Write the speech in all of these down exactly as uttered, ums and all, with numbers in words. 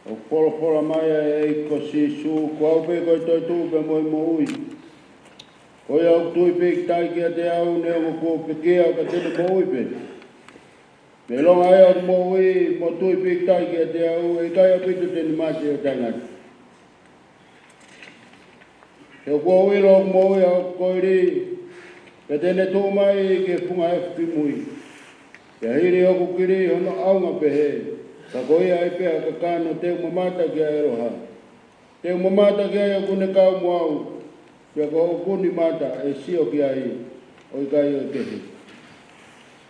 ʻOku folofola mai ʻa e ʻEiki ko Sīsū, ko au pē ko e toetuʻu pea mo e moʻui. Ko ia ʻoku tui pīkitai kiate au, neongo kuo pekia, ka te ne moʻui pē. Neongo ia ʻoku moʻui mo tui pīkitai kiate au, ʻe ʻikai ʻaupito te ne mate ʻo taʻengata. He ʻoku ou ʻilo ʻoku moʻui ʻa hoku koili, pea te ne tuʻu mai ki he funga efu ki mui. Pea hili hoku kili hono ʻaonga pehē, ka ko ia ai pē ʻa e kakano te u mamata ki ai ʻo ʻalu hake. Te u mamata ki ai ʻoku ne kau mo au, pea ko hoku nima ʻe sio ki ai, ʻo ʻikai ʻo kehe.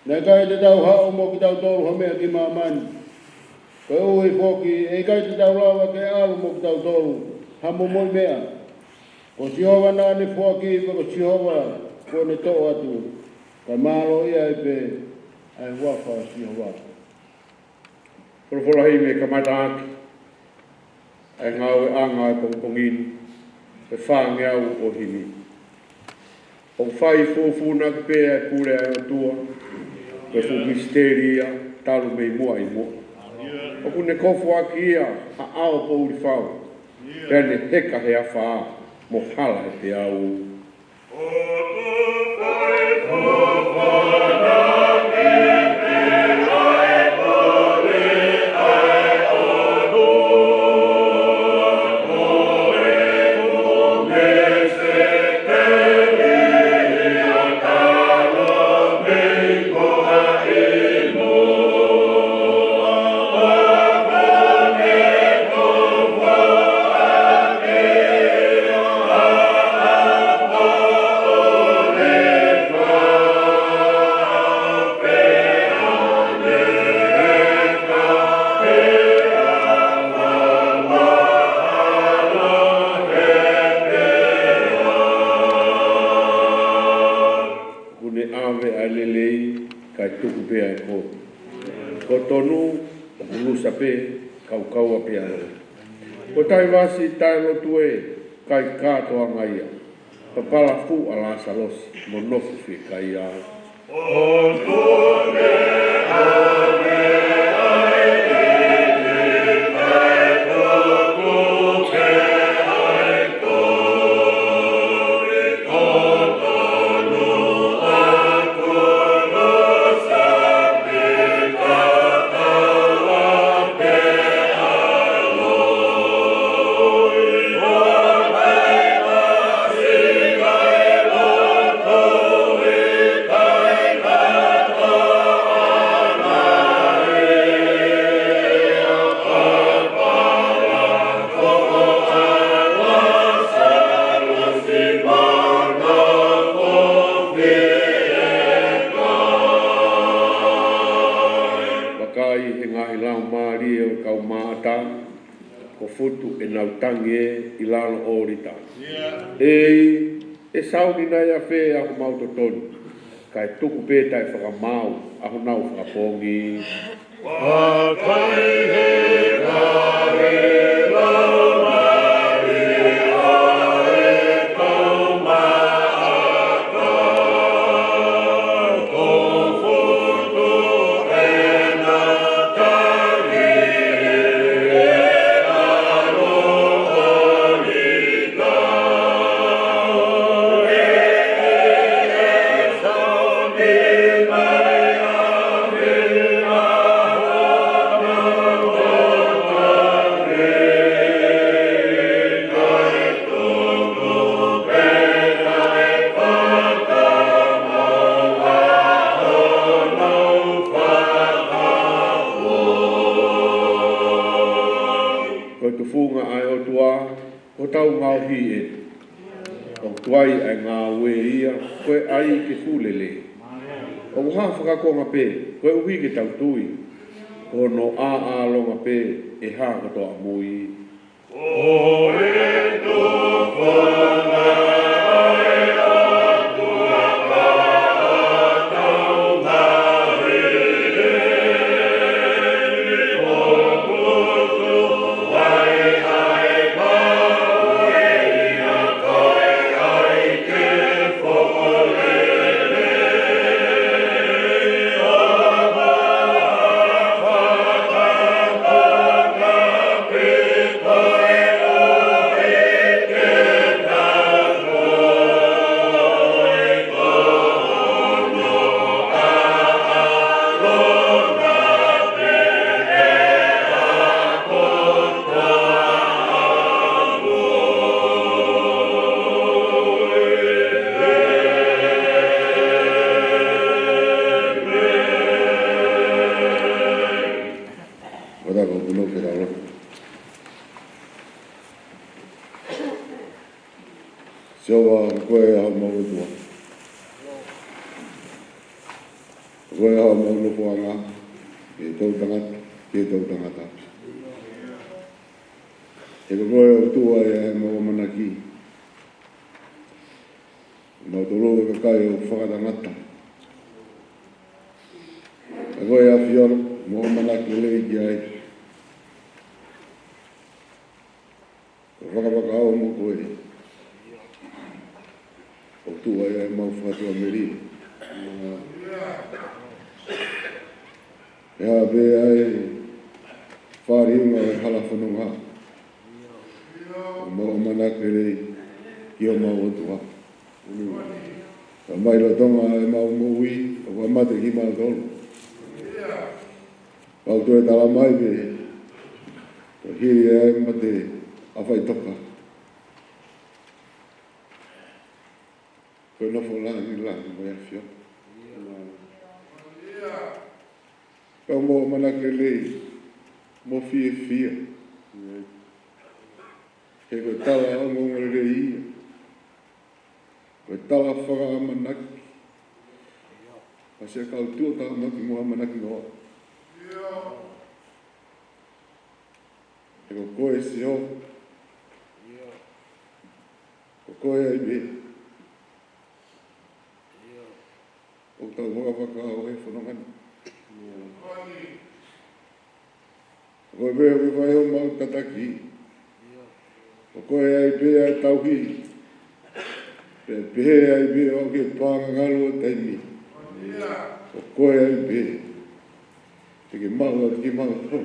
Naʻe ʻikai te tau haʻu mo kitautolu ha meʻa ki māmani. Koeʻuhi foki, ʻe ʻikai te tau lava ke ʻalu mo kitautolu ha momoʻi meʻa. Ko Sihova naʻa ne foaki, pea ko Sihova kuo ne toʻo atu. Kae mālō ia ai pē ʻa e huafa ʻo Sihova. Folofola himi kamataʻaki ʻa e ngāueʻanga ʻo e pongipongi ni, ʻe fāngeau ʻo himi. ʻOku fai fufuuʻaki pē ʻa e pule ʻa e ʻOtua, ko e fuʻu misiteli ia talu mei muʻa ʻi muʻa. ʻOku ne kofuʻaki ia ha ʻao poʻuli fau, pea ne heka he afā mo hala he peau. ʻOku ne ʻave ʻa e lelei, kae tuku pē ʻa e kovi. Ko e tonu, ʻoku lusa pē, kaukaua pē ʻa e loi. Ko Taivasi taʻelotu ē, kai kātoanga ia. Papala fuʻu ʻa Lāsalosi, mo nofo fiekaia. Vakai he ngaahi laumālie ʻo e kau maʻata, ko futu ʻenau tangi ē ʻi lalo ʻōlita. ʻEiki, ʻe sauni nai ʻafē ʻa homau totonu, kae tuku pē taʻefakamaau ʻa honau fakapoongi. Vakai he ngaahi laumālie ʻo e kau maʻata, ko futu ʻenau tangi ē ʻi lalo ʻōlita. Funga ʻa e ʻOtua, ko hotau ngaohi ʻeni. ʻOku tuai ʻa e ngāue ia, ko e ʻai ke fuʻu lelei. ʻOku hā fakakonga pē, koeʻuhi ke tau tui. Ko hono ʻāʻālonga pē, ʻe hā kotoa mui. Ora ko kuno ke ralo. Sihova, ko koe ʻa homau ʻOtua. Ko koe ʻa homau nofoʻanga, ki he toʻutangata, ki he toʻutangata. He ko koe ʻa e ʻOtua ʻi heʻemau ʻamanaki. Mau tolo e kakai ʻoku fakatangata. Ka ko e ʻAfiona, mau ʻamanaki lelei ki ai. Ko e fakavakao mo koe. ʻOtua ia ʻemau fakatuʻamelie. Pea pē ʻa e fāliunga ʻo e hala fononga. ʻOku mau ʻamanaki lelei ki homau ʻOtua. Ka mai lolotonga ʻemau moʻui, ʻoku mate kimautolu. Pau toe tala mai pē, ko e hili ʻa e mate ʻa faʻitoka. Ko e nofo langilangi mo e ʻAfiona. Ka mau ʻamanaki lelei, mo fiefia. He ko e tala ʻo e ongoongolelei ia. Ko e tala fakaʻamanaki. Pea ʻoku kau tuʻo tāmaki mo ʻamanaki noa. He ko koe Sihova. Ko koe ai pē. ʻOku tau vakavakao he fononga ni. Ko koe pē ʻoku fai homau tataki. Ko koe ai pē ʻa e tauhi. Pea pehē ai pē ʻoku ke paʻanga ngalo ʻa e taimi. Ko koe ai pē. Te ke maʻu ʻa e kimautolu.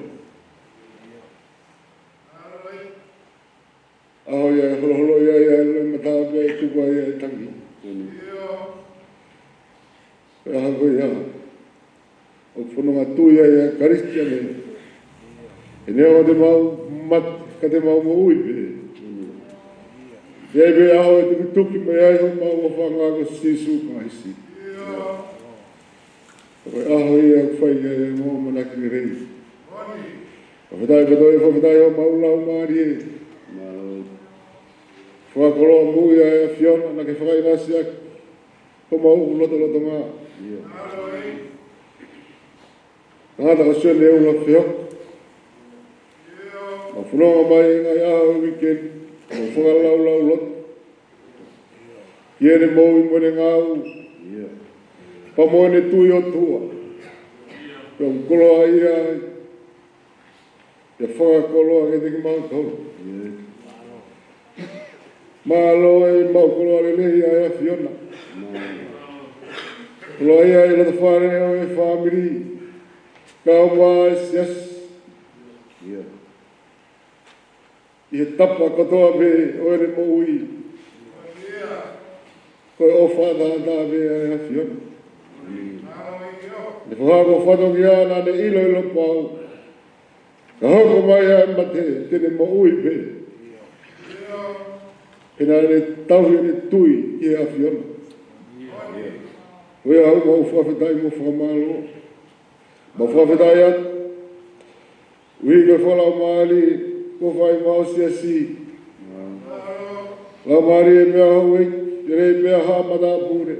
ʻAho ia ʻe holoholo ai ʻa e loʻimata pea ʻe tuku ai ʻa e tangi. Ko e ʻaho ko ia ʻoku fononga tui ai ʻa e Kalisitiane. He neongo te mau mate ka te mau moʻui pē. ʻE ʻi ai pē ʻaho ʻe tukituki mai ai homau ʻOfaʻanga ko Sīsū Kalaisi. Ko e ʻaho ia ʻoku fai ai ʻemau ʻamanaki lelei. Fakafetaʻi kotoa, fakafetaʻi homau laumālie. Fakakoloa moʻui ʻa e ʻAfiona naʻa ke fakaʻinasi ʻaki homau lotolotonga. Tangata ko Sione Ula Feoka. Mau fononga mai ʻi he ngaahi ʻaho ʻo e uike ni, mau fakalaulauloto ki heʻene moʻui mo ʻene ngāue. Pea mo ʻene tui ʻOtua. Pea ʻoku koloaʻia ai. Pea fakakoloa kiate kimautolu. Mālō ʻemau koloa lelei ʻa e ʻAfiona. Koloaʻia ʻi he loto fale ʻo e fāmili. Kau mai siasi. ʻI he tapa kotoa pē ʻo ʻene moʻui. Ko e ʻofa ʻataʻatā pē ʻa e ʻAfiona. Ne fakahoko fatongia naʻa ne ʻiloʻilo pau. Ka hoko mai ʻa e mate, te ne moʻui pē. He naʻa ne tauhi ʻene tui ki he ʻAfiona. Ko ia ʻoku mau fakafetaʻi mo fakamālō. Mau fakafetaʻi atu. ʻUhi ko e fakalaumālie Ko e fai mau siasi. Laumālie meʻa houʻeiki, ʻi he lelei pea ha matāpule.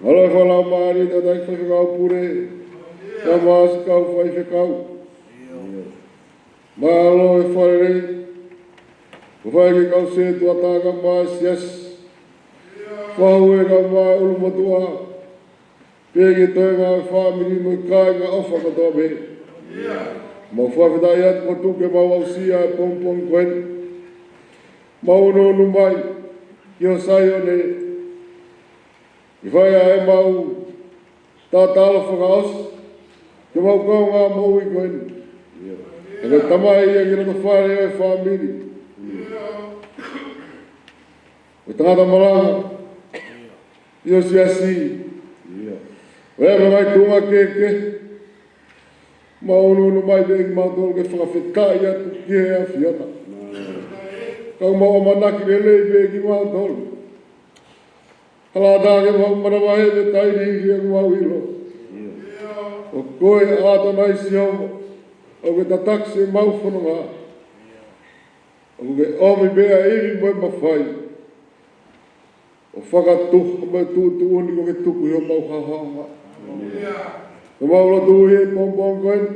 Mālō e fakalaumālie ʻa e tangataʻeiki faifekau pule. Pea mo e siʻi kau faifekau. Mālō e fakalelei. Ko e fai ki he kau sētuata kae ʻumaʻā e siasi. Fakahū kae ʻumaʻā e ʻulumotuʻa. Pea ki he toenga ʻo e fāmili mo e kāinga ʻofa kotoa pē. Mau fakafetaʻi atu ko e tuku ke mau aʻusia e pongipongi ko eni. Mau ʻunuʻunu mai ki ho Saione. ʻI he fai ʻa e mau tatalo fakaʻosi ki he mau kaungā moʻui ko eni. Ka ko e tamai ia ki loto fale ʻo e fāmili. Ko e tangata malanga ʻi ho siasi. ʻIo. ʻO e meʻa mai tuʻunga kehekehe. Mau ʻunuʻunu mai pē kimautolu ke fakafetaʻi atu ki he ʻAfiona. Ka ʻoku mau ʻamanaki lelei pē kimautolu. Hala ʻatā ke mau manavahē pē taimi ni ke mau ʻilo. ʻOku ko e ʻAtonai Sihova ʻoku ke tataki siʻemau fononga. ʻOku ke ʻomi pē ʻa e ivi mo e mafai ʻo fakatupu mo e tuʻutuʻuni kuo ke tuku ʻi homau haohaoa. Ko ʻemau lotu ʻi he pongipongi ko eni.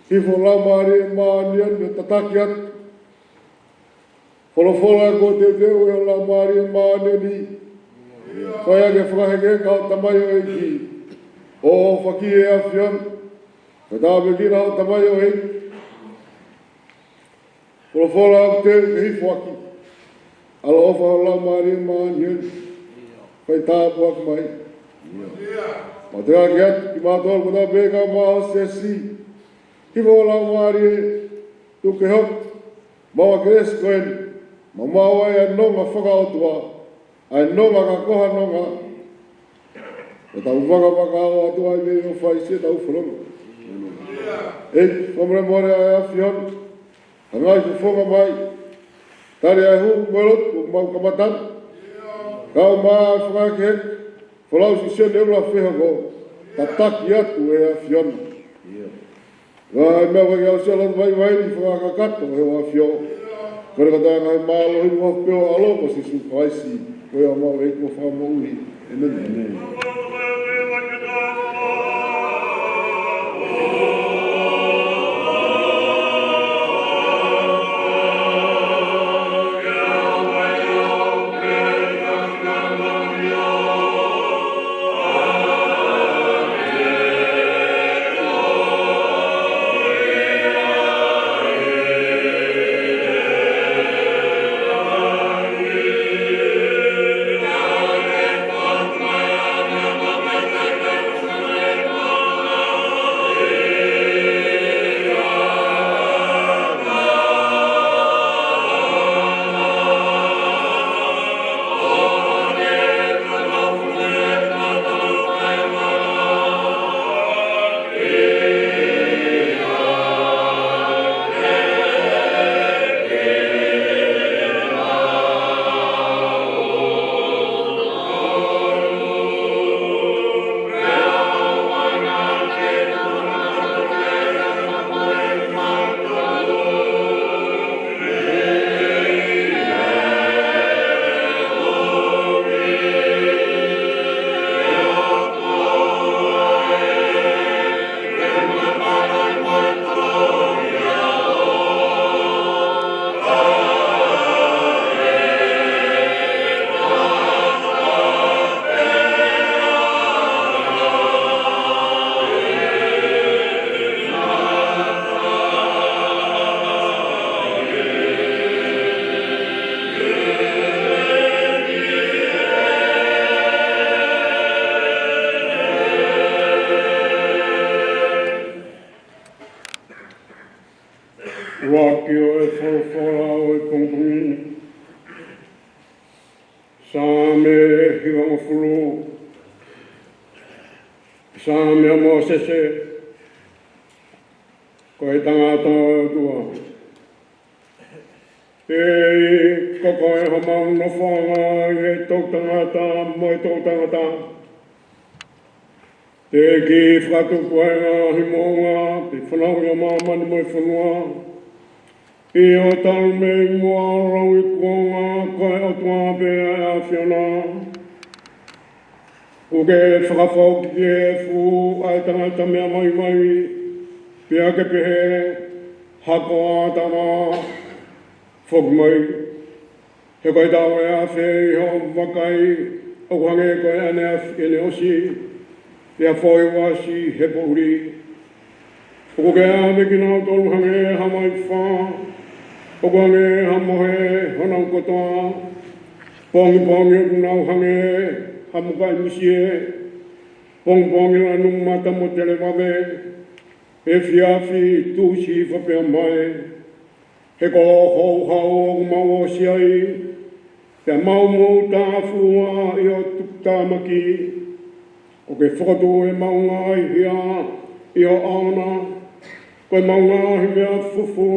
Hifo ho Laumālie Māʻoniʻoni ʻo tataki atu. Folofola kuo teuteu ʻe ho Laumālie Māʻoniʻoni. Fai ʻaki e fakahekeheka ʻo e tamaioʻeiki. ʻO fakahā ʻe he ʻAfiona. Ko e tāpuekina ʻo e tamaioʻeiki. Folofola ʻoku teu ke hifo ʻaki. ʻAloʻofa ho Laumālie Māʻoniʻoni. Fai tāpuaki mai. Mau toe ʻoatu kiate kimautolu kotoa pē kae ʻumaʻā ho siasi. Hifo ho Laumālie, tuku ke hoko. Maʻu ʻa e kelesi ko eni. Mau maʻu ai ʻa e nonga fakaʻotua. ʻA e nonga ka ko ha nonga. ʻO tau vakavakaʻi atu ai mei he ʻofa ʻi siʻetau fononga. ʻEiki, fakamolemole ʻa e ʻAfiona. Hanga ʻo fofonga mai. Tali ʻa e hū mo e lotu ʻoku mau kamata. Kae ʻumaʻā e fakahekeheka. Folau Siosiua Neula Fehoko. Tataki atu ʻe he ʻAfiona. Ngaahi meʻa ʻoku ke aʻusia ʻi he lotu vaivai ni fakakakato ʻe ho ʻAfio. Kole kotoa e ngaahi mālohi mo e ʻafio ʻa e ʻAlo ko Sīsū Kalaisi, ko homau ʻEiki mo Fakamoʻui. ʻĒmeni. ʻĒmeni. ʻUluaki ʻo e folofola ʻo e pongipongi ni. Saame hivangofulu. Saame ʻa Mōsese, ko e tangata ʻo e ʻOtua. ʻEiki, ko koe homau nofoʻanga ʻi he toʻutangata mo e toʻutangata. Teʻeki fakatupu ʻa e ngaahi moʻunga, pe fanauʻi ʻa māmani mo e fonua. ʻIo, talu mei muʻa ʻo lauikuonga, ko e ʻOtua pē ʻa e ʻAfiona. ʻOkú ke fakafoki ki he efu ʻa e tangata meʻa maimai, pea ke pehē, Hako ā, Tamá, foki mai. He ko e taʻu ʻe afe ʻi hoʻo vakai, ʻoku hangē ko e ʻaneafi ʻene ʻosi, pea foʻi uasi he poʻuli. ʻOkú ke ʻave kinautolu hangē ha maifā, ʻoku hangē ha mohe honau kotoa. Pongipongi ʻoku nau hangē ha mukaʻi misie, pongipongi lanu mata mo televave, efiafi tuʻusi hifo pea mae. He ko hoʻo houhau ʻoku mau ʻosi ai, pea mau moʻutāfua ʻi hoʻo tuputāmaki. ʻOkú ke fokotuʻu ʻemau ngaahi hia ʻi ho ʻaona, ko ʻemau ngaahi meʻa fufū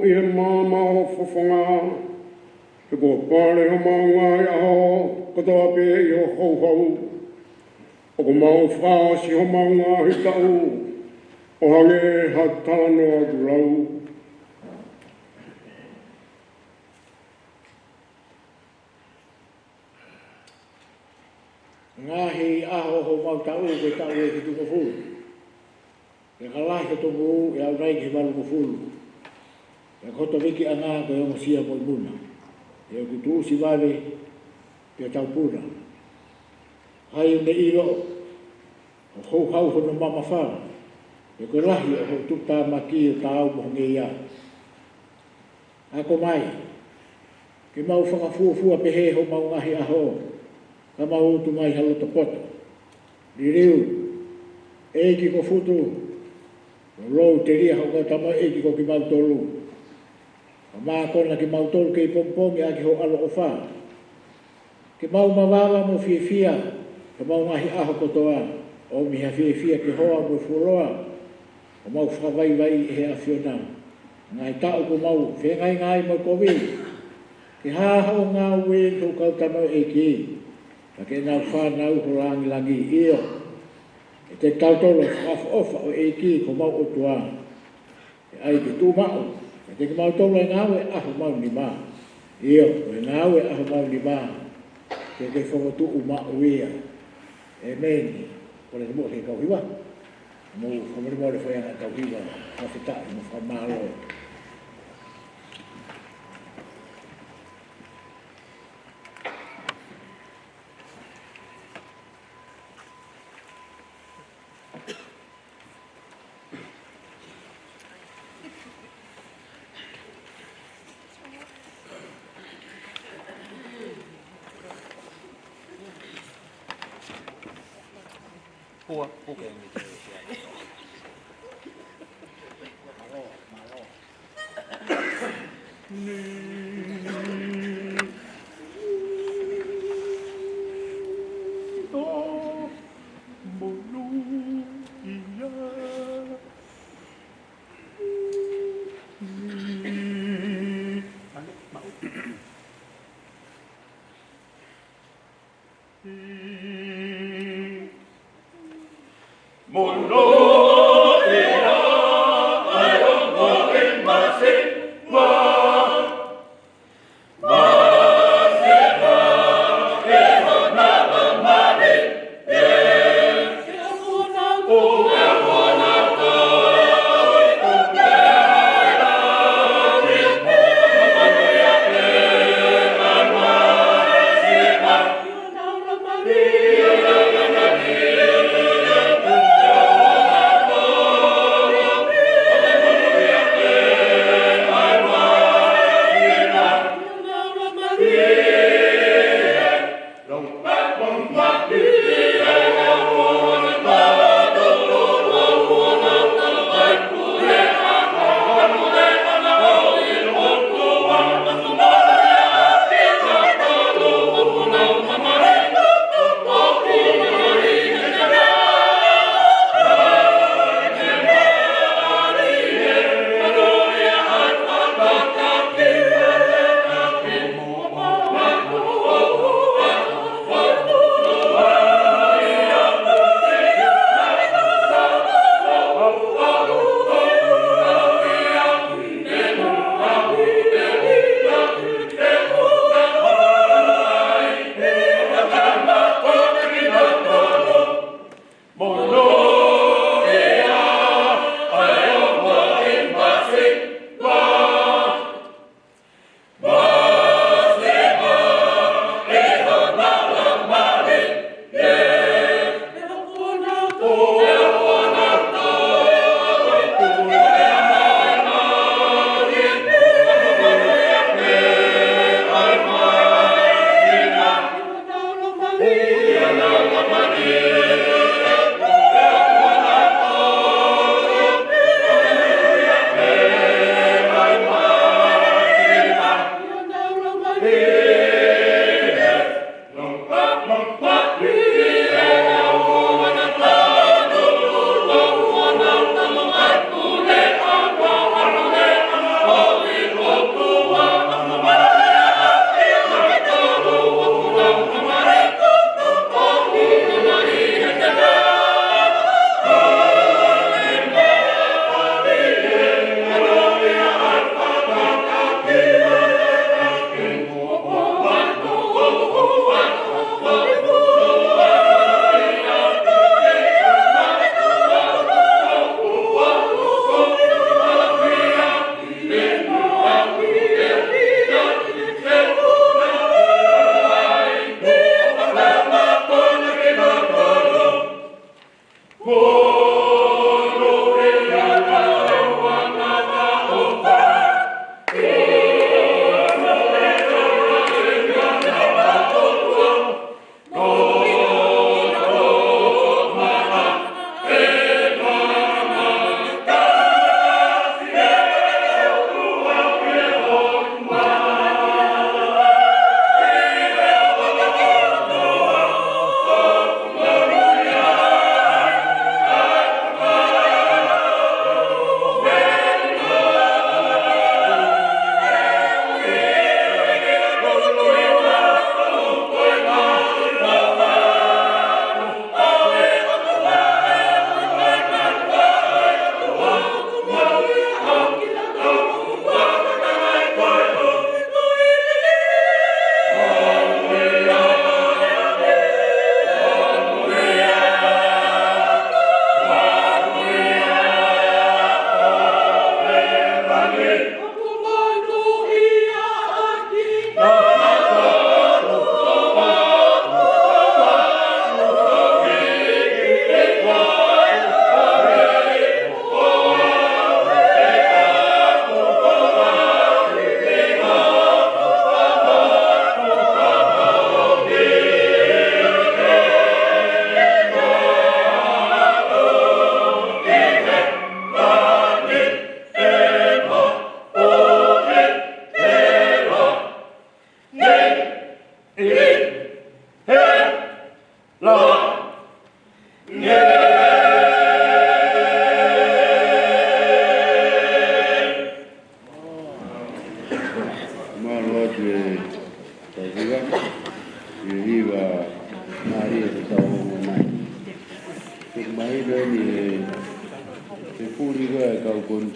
ʻi he maama ʻo ho fofonga. He kuo pale homau ngaahi ʻaho kotoa pē ʻi ho houhau. ʻOku mau fakaʻosi homau ngaahi taʻu ʻo hangē ha talanoa kuo lau. Ngaahi ʻaho ʻo homau taʻu ko e taʻu ʻe fitungofulu. Pea ka lahi hoto moʻui ʻe aʻu nai ki he valungofulu. Pea ko hoto vekiʻanga ko e ongosia mo e muna. He ʻoku tuʻusi vave pea taupuna. Hai ʻoku ne ʻilo ʻoku houhau hono mamafa, he ko e lahi ʻo hoʻo tuputāmaki ʻo taau mo ho ngeia. Ako mai, ke mau fakafuofua pehē homau ngaahi ʻaho, ka mau utu mai ha loto poto. Liliu, ʻEiki ko Futu, ʻo lou telia hoʻo kau tamaioʻeiki ko kimautolu. Ka mākona kimautolu kei pongipongi ʻaki hoʻo ʻaloʻofa. Ke mau mavava mo fiefia, ka mau ngaahi ʻaho kotoa, ʻo ʻomi ha fiefia ke hoa mo e fuoloa, ʻo mau fakavaivaiʻi ʻe he ʻAfiona. Ngaahi taʻu kuo mau fengāngāʻi mo kovi, ke hā hoʻo ngāue ki hoʻo kau tamaioʻeiki, ka ke nau fānau ho langilangi. ʻIo, ʻiate kitautolu ʻa e fakaʻofoʻofa ʻo e ʻEiki ko homau ʻOtua. ʻE ʻai ke tuʻu maʻu kiate kimautolu ʻa e ngāue ʻa homau nima. ʻIo, ko e ngāue ʻa homau nima, ke ke fokotuʻu maʻu ia. ʻĒmeni. Kole ke mou kau hiva. Mou fakamolemole fai ʻa e kau hiva. Fakafetaʻi mo fakamālō.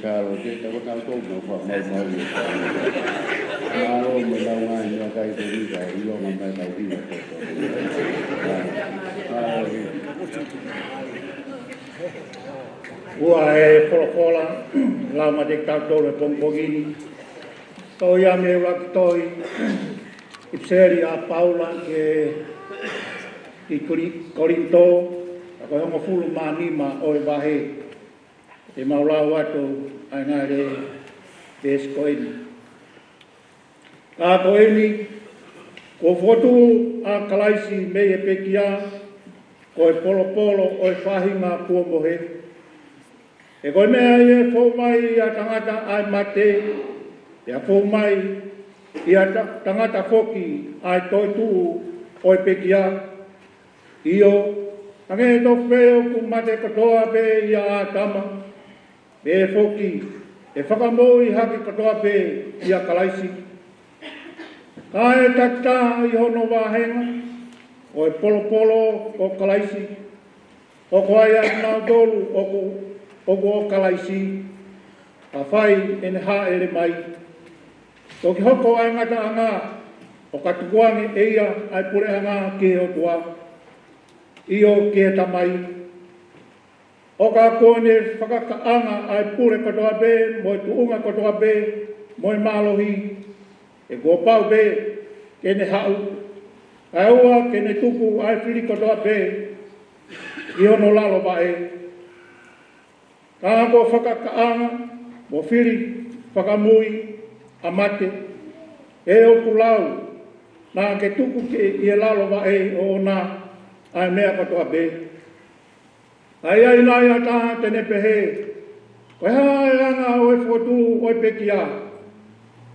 Kalo ke tau kau tau mau fa mau mau ia. Kalo mo lau ngai ia kai ko ni kai ilo ngai mai kau hiva ko ko. Ua e folofola lau ma te tau tolu e pongipongi ni. Tohi ʻa e ʻuluaki tohi ʻipiseli ʻa Paula ki he Koli-, Kolinitō, ʻa ko e hongofulu mā nima ʻo e vahe. Te mau lau atu ʻa e ngaahi lea, veesi ko eni. Ka ko eni, kuo fokotuʻu ʻa Kalaisi mei he pekia, ko e polopolo ʻo e faʻahinga kuo mohe. He ko e meʻa ia ʻe fou mai ʻi he tangata ʻa e mate, pea fou mai ʻi he ta-, tangata foki ʻa e toetuʻu ʻo e pekia. ʻIo, hangē tofu pē ʻoku mate kotoa pē ʻia ʻĀtama, pehē foki ʻe fakamoʻui hake kotoa pē ʻia Kalaisi. Ka ʻe taki taha ʻi hono vāhenga, ko e polopolo ko Kalaisi, hoko ai ʻa kinautolu ʻoku, ʻoku ʻo Kalaisi, ka fai ʻene hāʻele mai. Toki hoko ʻa e ngataʻanga ʻo ka tukuange ʻe ia ʻa e puleʻanga ki he ʻOtua, ʻio ki he Tamai. ʻO ka kuo ne fakakaʻanga ʻa e pule kotoa pē, mo e tuʻunga kotoa pē, mo e mālohi, he kuo pau pē ke ne haʻu, kae ʻoua ke ne tuku ʻa e fili kotoa pē ʻi hono lalo vaʻe. Ka kuo fakakaʻanga mo fili fakamui ʻa mate, he ʻoku lau, naʻa ke tuku ki he lalo vaʻe ʻoʻona ʻa e meʻa kotoa pē. ʻA ia ʻi ai nai ha taha te ne pehē, ko e hā ʻa e anga ʻo e fokotuʻu ʻo e pekia?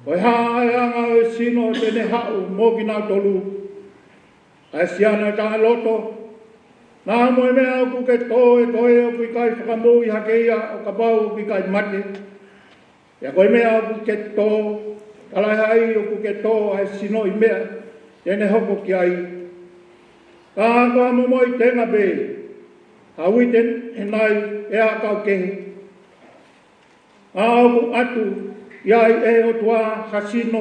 Ko e hā ʻa e anga ʻo e sino te ne haʻu mo kinautolu? ʻA e siana taʻeloto, naʻa mo e meʻa ʻoku ke tō ʻe koe ʻoku ʻikai fakamoʻui hake ia ʻo kapau ʻoku ʻikai mate. Pea ko e meʻa ʻoku ke tō, talaʻehai ʻoku ke tō ʻa e sino ʻi meʻa te ne hoko ki ai. Ka ko ha momoʻi tenga pē, ha uite ʻe nai ʻe ha kau kehe? ʻA ʻoku ʻatu ʻi ai ʻe he ʻOtua ha sino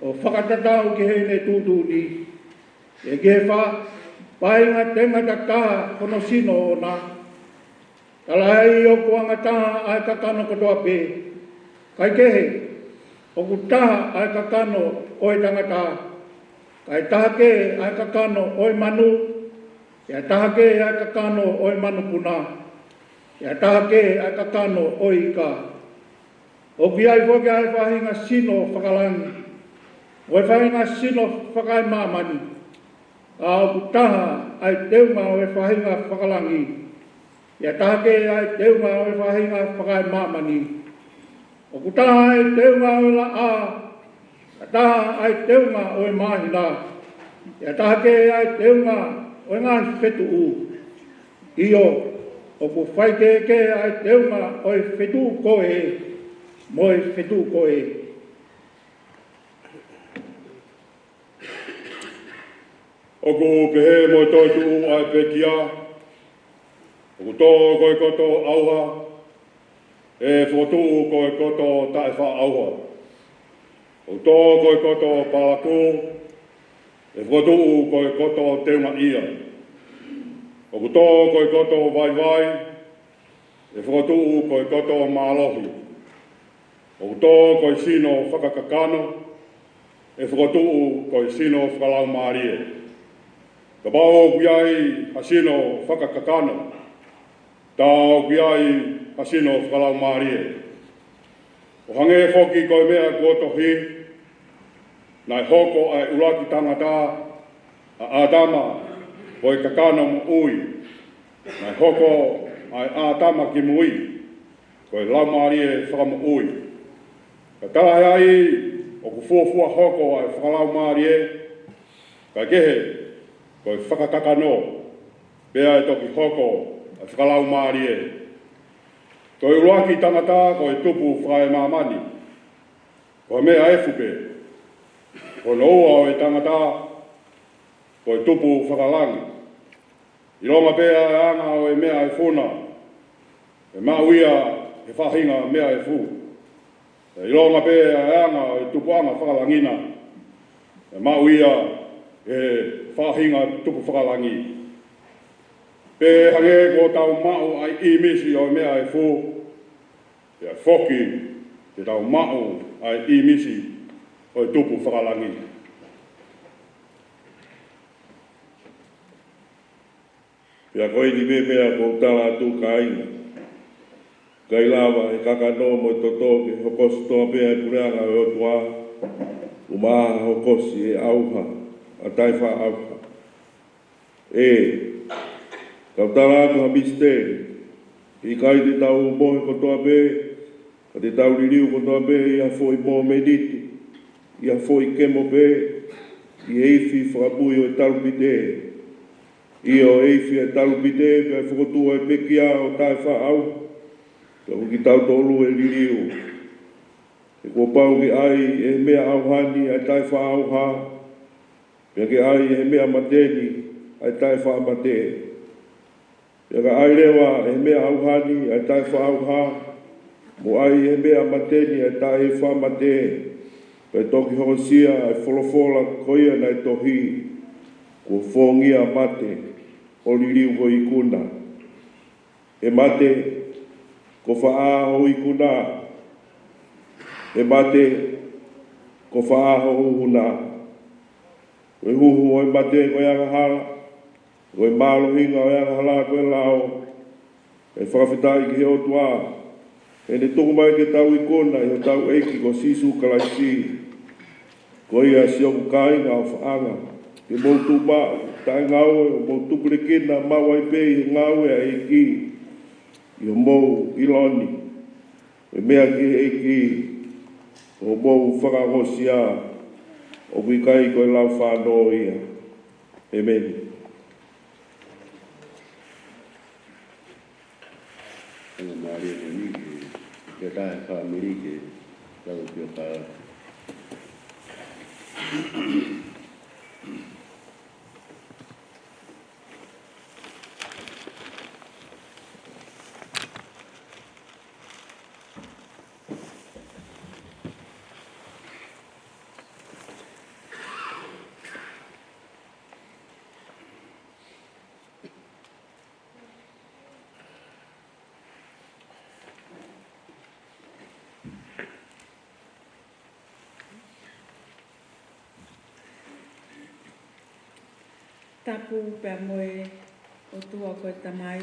ʻo fakatatau ki heʻene tuʻutuʻuni, ʻe ke fa-, faʻahinga tenga taha hono sino ʻoʻona. Talaʻehai ʻoku angataha ʻa e kakano kotoa pē, kae kehe, ʻoku taha ʻa e kakano ʻo e tangata, kae taha kehe ʻa e kakano ʻo e manu, pea taha kehe ʻa e kakano ʻo e manupuna, pea taha kehe ʻa e kakano ʻo e ika. ʻOku ʻi ai foki ʻa e faʻahinga sino fakalangi, mo e faʻahinga sino fakaemāmani. Ka ʻoku taha ʻa e teunga ʻo e faʻahinga fakalangi, pea taha kehe ʻa e teunga ʻo e faʻahinga fakaemāmani. ʻOku taha ʻa e teunga ʻo e laʻā, ka taha ʻa e teunga ʻo e māhina, pea taha kehe ʻa e teunga ʻo e ngaahi fetuʻu. ʻIo, ʻoku faikehekehe ʻa e teunga ʻo e fetuʻu ko ē mo e fetuʻu ko ē. ʻOku pehē mo e toetuʻu ʻa e pekia, ʻoku tō ko e koto ʻauha, ʻe fokotuʻu ko e koto taʻefaʻaʻauha. ʻOku tō ko e koto palakū, ʻe fokotuʻu ko e koto teungaʻia. ʻOku tō ko e koto vaivai, ʻe fokotuʻu ko e koto mālohi. ʻOku tō ko e sino fakakakano, ʻe fokotuʻu ko e sino fakalaumālie. Kapau ʻoku ʻi ai ha sino fakakakano, tā ʻoku ʻi ai ha sino fakalaumālie. ʻO hangē foki ko e meʻa kuo tohi, naʻe hoko ʻa e ʻuluaki tangata, ʻa ʻĀtama, ko e kakano moʻui. Naʻe hoko ʻa e ʻĀtama kimui, ko e laumālie fakamoʻui. Ka talaʻehai ʻoku fuofua hoko ʻa e fakalaumālie, kae kehe, ko e fakakakano, pea ʻe toki hoko ʻa e fakalaumālie. Ko e ʻuluaki tangata ko e tupu fakaemāmani, ko e meʻa efu pē. Ko hono ua ʻo e tangata, ko e tupu fakalangi. ʻIlonga pē ʻa e anga ʻo e meʻa efu na, ʻe maʻu ia he faʻahinga meʻa ʻe fū. ʻE ʻilonga pē ʻa e anga ʻo e tupuʻanga fakalangi na, ʻe maʻu ia ʻe he faʻahinga tupu fakalangi. Pea hangē ko ʻetau maʻu ʻa e ʻīmisi ʻo e meʻa ʻe fū, pea foki te tau maʻu ʻa e ʻīmisi ʻo e tupu fakalangi. Pea ko eni pē meʻa ʻoku ou tala atu, kāinga, ʻikai lava ʻe he kakano mo e toto ke hokosi kotoa pē ʻa e puleʻanga ʻo e ʻOtua, ʻumaʻā hokosi ʻe he ʻauha ʻa e taʻefaʻaʻauha. ʻE, kau tala atu ha misiteli, ʻikai te tau mohe kotoa pē, ka te tau liliu kotoa pē ʻi ha foʻi mōmeniti, ʻi ha foʻi kemo pē, ʻi he ifi fakapui ʻo e talupite. ʻIo, ʻe ifi ʻa e talupite, pea fokotuʻu ʻa e pekia ʻo e taʻefaʻaʻauha, pea ko kitautolu ʻe liliu. He kuo pau ke ʻai ʻe he meʻa ʻauha ni ʻa e taʻefaʻaʻauha, pea ke ʻai ʻe he meʻa mate ni ʻa e taʻefaʻamate. Pea ka ʻai leva ʻe he meʻa ʻauha ni ʻa e taʻefaʻaʻauha, mo ʻai ʻe he meʻa mate ni ʻa e taʻefaʻamate, pea toki hokosia ʻa e folofola ko ia naʻe tohi, kuo fōngia mate, ʻo liliu ko e ikuna. ʻE mate, ko fē ʻa hoʻo ikuna? ʻE mate, ko fē ʻa hoʻo huhu na? Ko e huhu ʻo e mate ko e angahala, ko e mālohinga ʻo e angahala ko e lao. ʻE fakafetaʻi ki he ʻOtua, he ne tuku mai ke tau ikuna ʻi hotau ʻEiki ko Sīsū Kalaisi. Ko ia, siʻoku kāinga ʻofaʻanga, ke mou tuʻu maʻu taʻengaue, ʻo mou tupulekina maʻu ai pē ʻi he ngāue ʻa e ʻEiki, ʻi hoʻomou ʻilo ni, ko e meʻa ki he ʻEiki, ko hoʻomou fakaongosia, ʻoku ʻikai ko e lau fānau ia. ʻEmeni. Faingamālie ko eni ke, ke tā e fāmili ke tau pio ka. Tapu pea mo e ʻOtua ko e Tamai,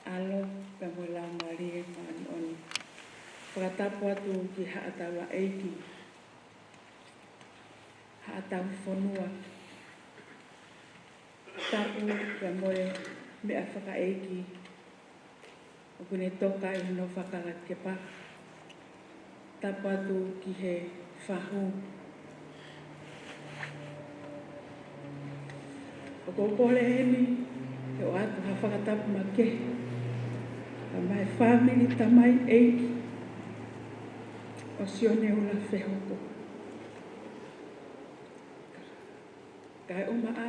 ʻAlo, pea mo e Laumālie Māʻoniʻoni. Fakatapu atu ki haʻa taulaʻeiki, haʻa tauhi fonua. Tapu pea mo e meʻa fakaʻeiki ʻoku ne toka ʻi hono fakalakepa. Tapu atu ki he fahu. ʻOku ou kole heni ke ʻoatu ha fakatapu makehe, kae ʻumaʻā e fāmili tamai ʻeiki ʻo Sione Ula Fehoko. Kae ʻumaʻā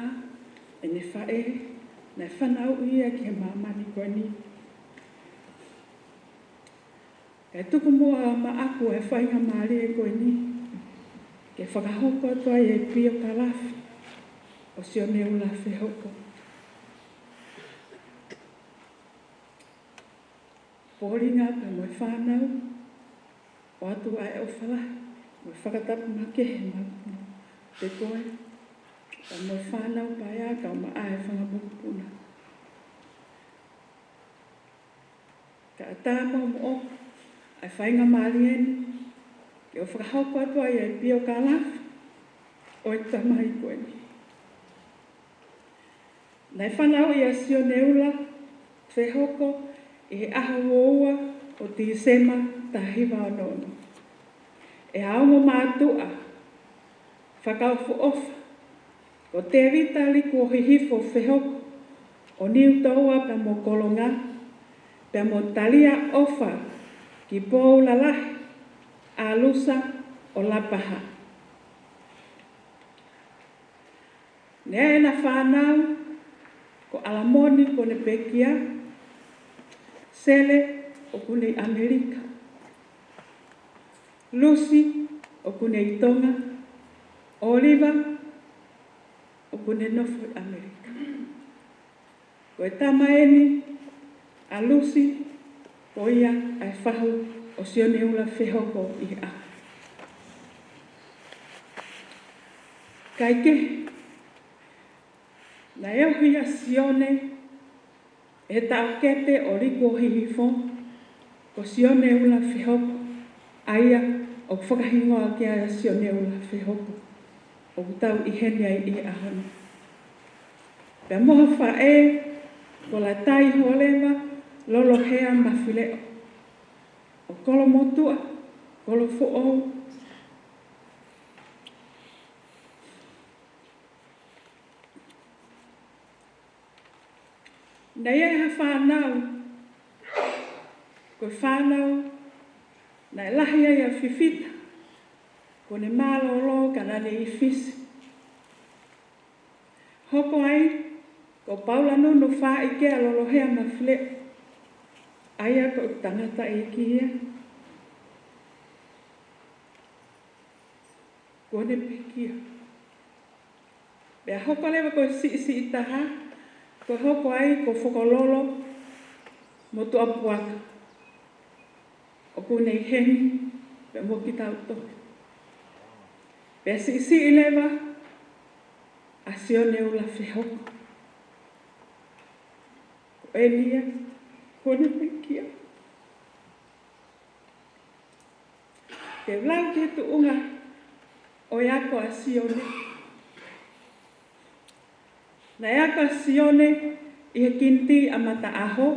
ʻene faʻē, naʻe fanauʻi ia ki he māmani ko eni. Kae tuku muʻa maʻaku e faingamālie ko eni, ke fakahoko atu ai e piokalafi ʻo Sione Ula Fehoko. Poʻuli ngā pea mo e fānau, ʻoatu ʻa e ʻofa lahi mo e fakatapu makehe maʻa koe, pea mo e fānau paea kae ʻumaʻā e fanga mokopuna. Kae ʻatā muʻa moʻoku ʻa e faingamālie ni, ke u fakahoko atu ai e piokalafi ʻo e tamai ko eni. Naʻe fanauʻi ʻa Sione Ula Fehoko ʻi he ʻaho uaua ʻo Tīsema taha hiva ono ono, ʻe ha ongo mātuʻa fakaʻofoʻofa, ko Tēvita Likuohihifo Fehoko ʻo Niutoua pea mo Kolonga, pea mo Talia ʻOfa ki Poulalahi, ʻAlusa ʻo Lapaha. Naʻe ʻi ai ʻena fānau, ko ʻAlamoni ko ʻene pekia, Sele ʻoku ne ʻi ʻAmelika. Lucy ʻoku ne ʻi Tonga. ʻŌliva ʻoku ne nofo ʻi ʻAmelika. Ko e tama eni ʻa Lucy, ko ia ʻa e fahu ʻo Sione Ula Fehoko ʻi he ʻaho. Kae kehe, naʻe ohi ʻa Sione ʻe he taʻokete ʻo Liku-o-Hihifo, ko Sione Ula Fehoko, ʻa ia ʻoku fakahingoa ki ai ʻa Sione Ula Fehoko, ʻoku tau ʻi heni ai ʻi he ʻaho ni. Pea mo ha faʻē, ko Latai Holeva Lolohea Mafileʻo, ʻo Kolomotuʻa, Kolofoʻou. Naʻe ʻi ai ha fānau, ko e fānau naʻe lahi ai ʻa Fifita, kuo ne mālōlō ka naʻa ne ʻi Fisi. Hoko ai ko Paula Nunu Faʻikea Lolohea Mafileʻo, ʻa ia ko e tangataʻeiki ia, kuo ne pekia. Pea hoko leva ko e siʻisiʻi taha, ko e hoko ai ko Fokololo Motuʻapuaka, ʻoku ne ʻi heni pea mo kitautolu. Pea siʻisiʻi leva ʻa Sione Ula Fehoko. Ko eni ia, kuo ne pekia. Te u lau ki he tuʻunga ʻo e ako ʻa Sione. Naʻe ako ʻa Sione ʻi he kinitī ʻa Mataʻaho,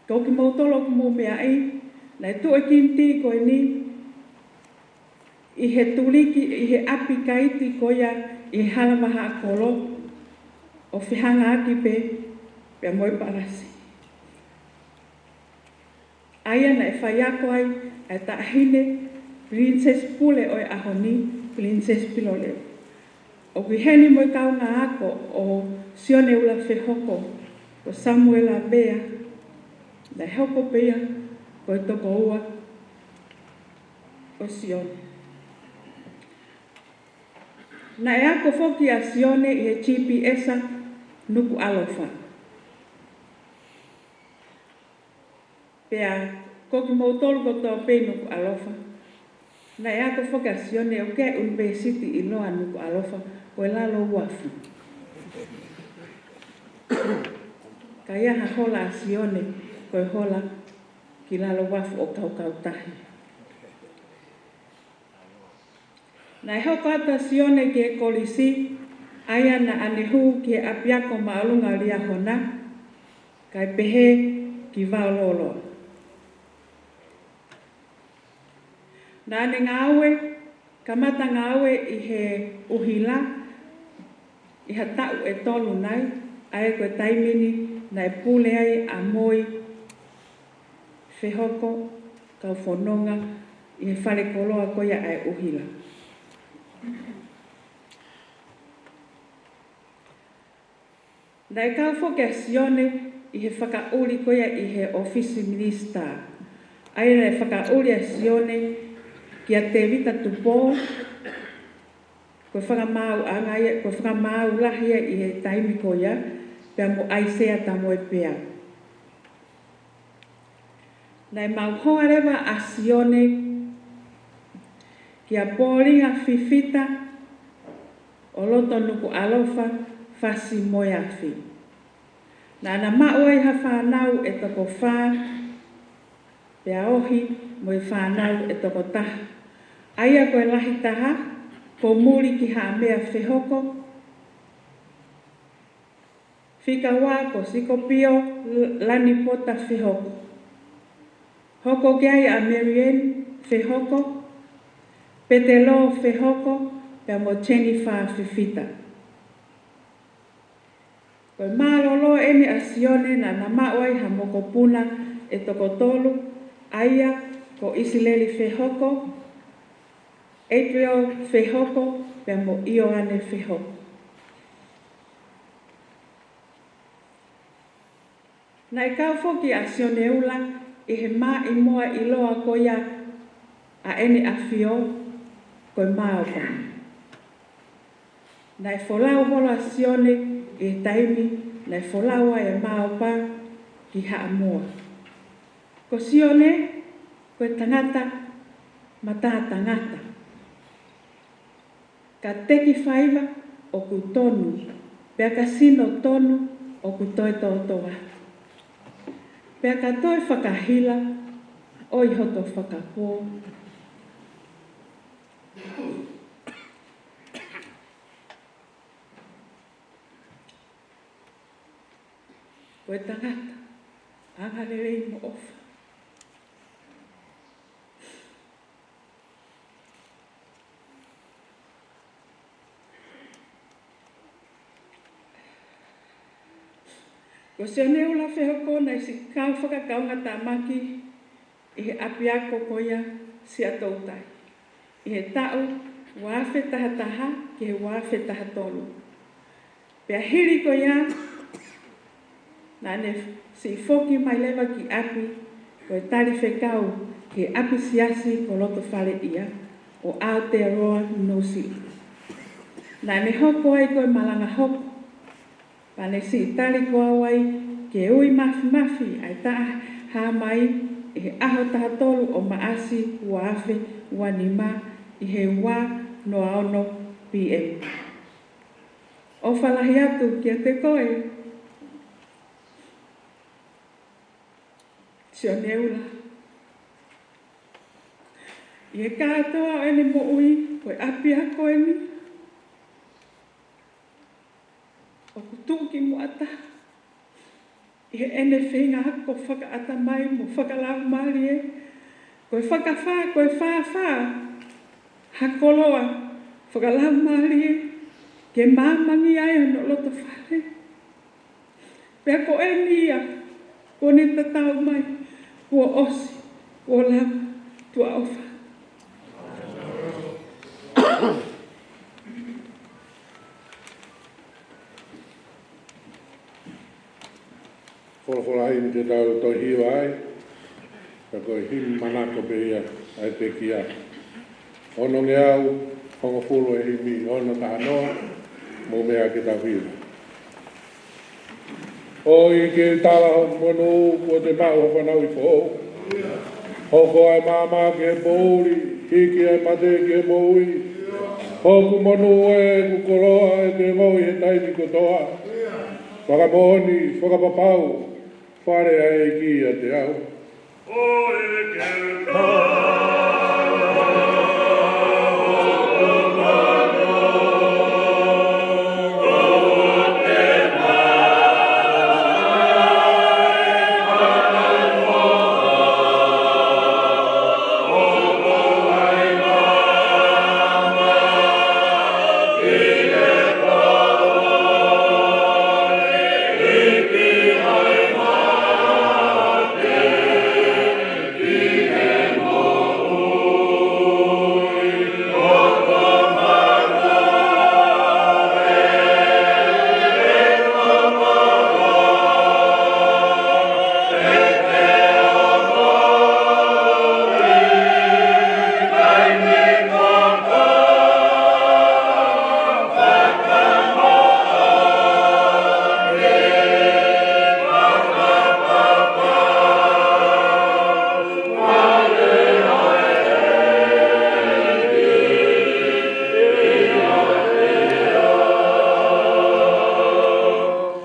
ko kimoutolu ʻoku mou meaʻi, naʻe tuʻu e kinitī ko eni ʻi he tuliki, ʻi he ʻapi kaiti ko ia ʻi he Hala Vahaʻakolo, ʻo fehangaaki pē pea mo e palasi. ʻA ia naʻe faiako ai ʻa e taʻahine Pilinisesi Pule ʻo e ʻaho ni, Pilinisesi Pilolevu. ʻOku ʻi heni mo e kaungāako ʻo Sione Ula Fehoko, ko Samuela Pea, naʻe hoko pē ia ko e tokoua ʻo Sione. Naʻe ako foki ʻa Sione ʻi he G P S Nukuʻalofa. Pea ko kimoutolu kotoa pē ʻi Nukuʻalofa, naʻe ako foki ʻa Sione ʻoku ʻi ai e ʻunivēsiti ʻiloa ʻa Nukuʻalofa, ko e Lalo Uafu. Ka ʻi ai ha hola ʻa Sione, ko e hola ki Lalo Uafu ʻo kaukautahi. Naʻe hoko atu ʻa Sione ki he kolisi, ʻa ia naʻa ne hū ki he ʻapiako māʻolunga ʻo Liahona, kae pehē ki Vaololo. Naʻa ne ngāue, kamata ngāue ʻi he ʻuhila, ʻi ha taʻu ʻe tolu nai, ʻa ia ko e taimi ni naʻe pule ai ʻa Moi Fehoko, kau fononga ʻi he fale koloa ko ia ʻa e ʻuhila. Naʻe kau foki ʻa Sione ʻi he fakaʻuli ko ia ʻi he ʻōfisi minisitā. ʻA ia naʻe fakaʻuli ʻa Sione kia Tēvita Tupou, ko e fakamaauʻanga ia, ko e fakamaau lahi ia ʻi he taimi ko ia, pea mo ʻAisea Tamoepea. Naʻe maʻu hoa leva ʻa Sione kia Pōlinga Fifita ʻo loto Nukuʻalofa, Fasi mo e Afi. Naʻa na maʻu ai ha fānau ʻe toko fā, pea ohi mo e fānau ʻe toko taha. ʻA ia ko e lahi taha, ko Muli ki Haʻamea Fehoko, fika ua ko Sikopio Lanipota Fehoko. Hoko ki ai ʻa Mary Ann Fehoko, Petelō Fehoko, pea mo Jennifer Fifita. Ko e mālōlō eni ʻa Sione naʻa na maʻu ai ha mokopuna ʻe toko tolu, ʻa ia ko ʻIsileli Fehoko, Adriel Fehoko, pea mo ʻIoane Fehoko. Naʻe kau foki ʻa Sione Ula ʻi he maʻimoa ʻiloa ko ia ʻa ʻEne ʻAfio, ko e Maopa. Naʻe folau holo ʻa Sione ʻi he taimi naʻe folau ai e Maopa ki Haʻamoa. Ko Sione, ko e tangata matātangata, ka teki faiva ʻoku tonu, pea ka sino tonu ʻoku toe tōtōatu, pea ka toe fakahila ʻo ʻi hoto fakapō. Ko e tangata angalelei mo ʻofa. Ko Sione Ula Fehoko naʻe siʻi kau fakakaungātāmaki ʻi he ʻapiako ko ia Siaʻatoutai ʻi he taʻu ua afe taha taha ki he ua afe taha tolu. Pea hili ko ia, naʻa ne siʻi foki mai leva ki ʻapi ko e talifekau ki he ʻapi siasi ko Lotofaleʻia ʻo Aotearoa Nuʻusila. Naʻa ne hoko ai ko e malanga hopo, pea ne siʻi tali ko au ai ke ui mafimafi ʻa e taʻahā mai ʻi he ʻaho taha tolu ʻo Maʻasi ua afe ua nima ʻi he ua noa ono P M. ʻOfa lahi atu kiate koe, Sione Ula, ʻi he kātoa ʻo ʻene moʻui, ko e ʻapiako eni ʻoku tuʻu ki muʻa taha ʻi heʻene feinga ako fakaʻatamai mo fakalaumālie, ko e fakafā, ko e fāfā ha koloa fakalaumālie ke māmangia ai hono lotofale. Pea ko eni ia kuo ne tatau mai, kuo ʻosi, kuo lava, tuʻa ʻofa. Folofola himi te tau toe hiva ai, ka ko e himi manako pē ia ʻa e pekia. Onongeau hongofulu e himi ono taha noa, mou meʻa ke tau hiva. ʻOi ke tala hoku monū kuo te maʻu ha fanauʻi foʻou. Hoko ʻa e maama ki he poʻuli, hiki ʻa e mate ki he moʻui. Hoku monū ē, ʻeku koloa ʻe te ongoʻi he taimi kotoa. Fakamoʻoni, fakapapau, fale ʻa e ʻEiki ʻiate au.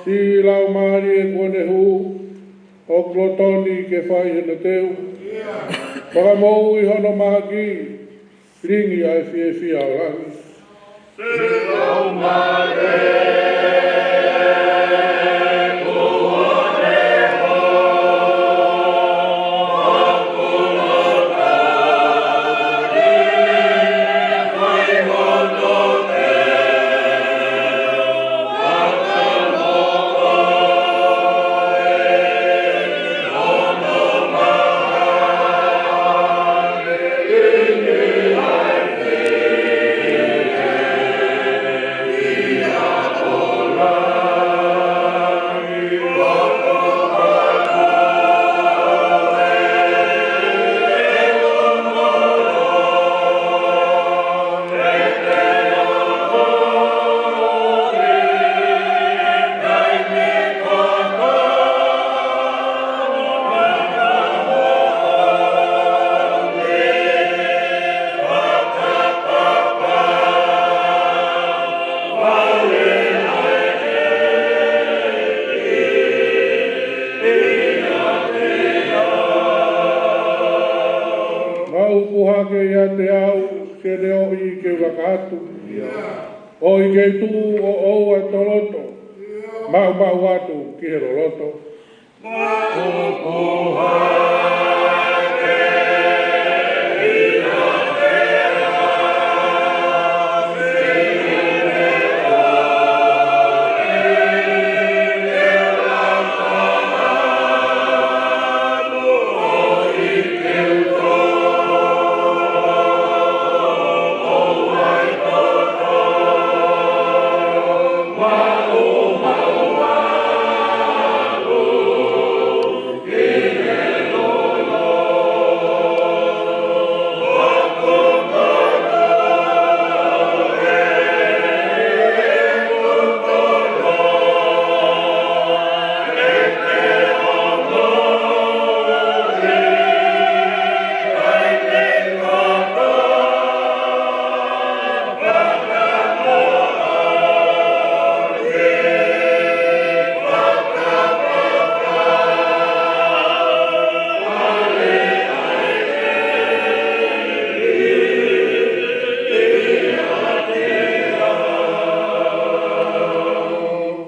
Siʻi Laumālie kuo ne hū, ʻoku lotonu ke fai hono teu. Fakamoʻui hono mahaki, lingi ʻa e fiefia ʻo langi. ʻOku hake ʻiate au, ke ne ʻoʻi ke u laka atu. ʻOi ke u tuʻu ʻo ʻoua ʻe toloto, maʻumaʻu atu ki he loloto.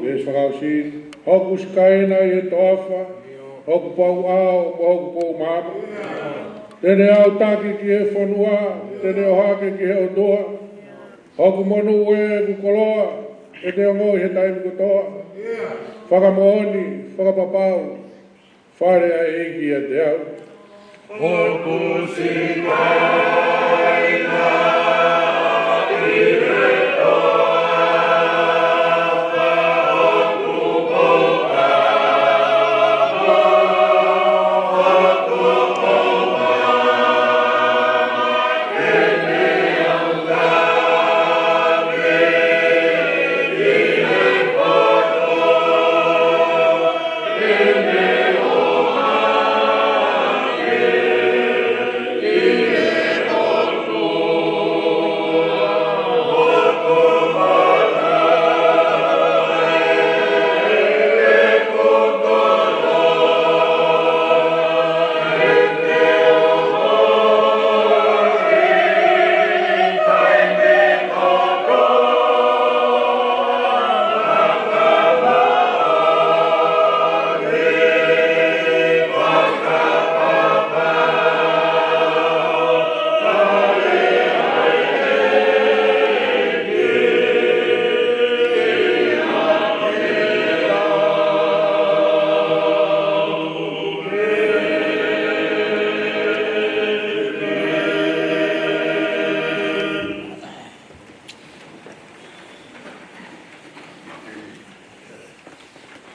Veesi fakaʻosi: Hoku sikaena ʻi he toafa, hoku pouʻao, mo hoku pou maama. Te ne aʻutaki ki he fonua, te ne ʻohake ki he ʻOtua. Hoku monū ʻe, ʻeku koloa, ʻe te ongoʻi he taimi kotoa. Fakamoʻoni, fakapapau, fale ʻa e ʻEiki ʻiate au. Hoku sikaena ʻi he toafa, hoku pouʻao, hoku pou maama.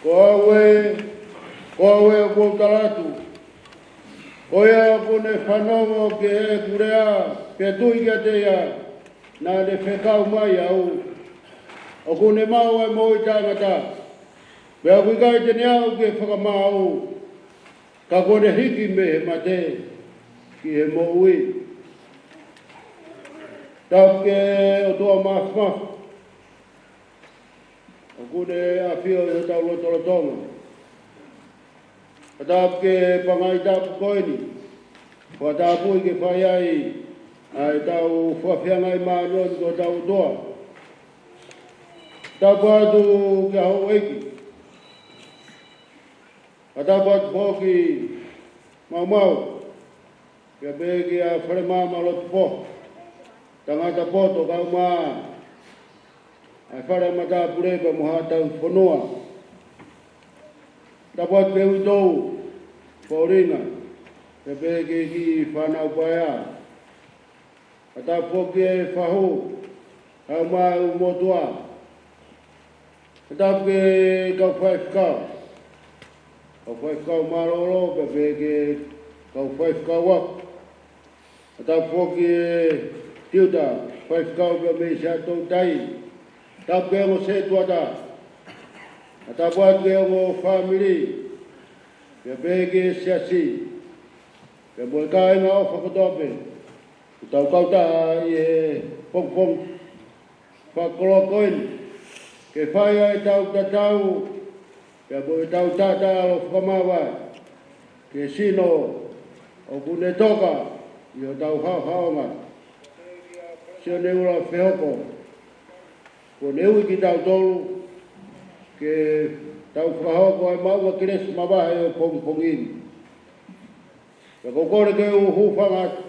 Ko au ē, ko au ē ʻoku ou tala atu, ko ia ʻoku ne fanongo ki heʻeku lea, pea tui kiate ia naʻa ne fekau mai au, ʻoku ne maʻu ʻa e moʻui taʻengata, pea ʻoku ʻikai te ne aʻu ki he fakamaau, ka kuo ne hiki mei he mate ki he moʻui. Tapu ki he ʻOtua Māfimafi, ʻoku ne ʻafio ʻi hotau lotolotonga. Ka tapu ki he pangai tapu ko eni, fakatapui ke fai ai ʻa ʻetau fakafiangai māʻoniʻoni ki hotau ʻOtua. Tapu atu ki he houʻeiki. Ka tapu atu foki maumau, pea pehē ki he Fale Maama Lotu Foha, Tangata Poto, kae ʻumaʻā ʻa e Fale Matāpule pea mo haʻa tauhi fonua. Tapu atu ki he uitou, Paulina, pea pehē ki he kiʻi fānau paea. Ka tapu foki ki he fahu, kae ʻumaʻā e ʻū motuʻa. Ka tapu ki he kau faifekau, kau faifekau mālōlō, pea pehē ki he kau faifekau ako. Ka tapu foki ki he tiuta faifekau pea mei Siaʻatoutai. Tapu ki he ongo sētuata. Ka tapu atu ki he ongo fāmili, pea pehē ki he siasi, pea mo e kāinga ʻofa kotoa pē ʻoku tau kautaha ʻi he pongipongi fakakoloa ko eni, ke fai ai ʻetau tatau, pea mo ʻetau taʻataʻalo fakamāvae ki he sino ʻoku ne toka ʻi hotau haʻohaʻonga. Sione Ula Fehoko, kuo ne ui kitautolu ke tau fakahoko ʻa e maʻuʻanga kelesi mavahe ʻo e pongipongi ni. Pea ʻoku ou kole ke u hūfanga atu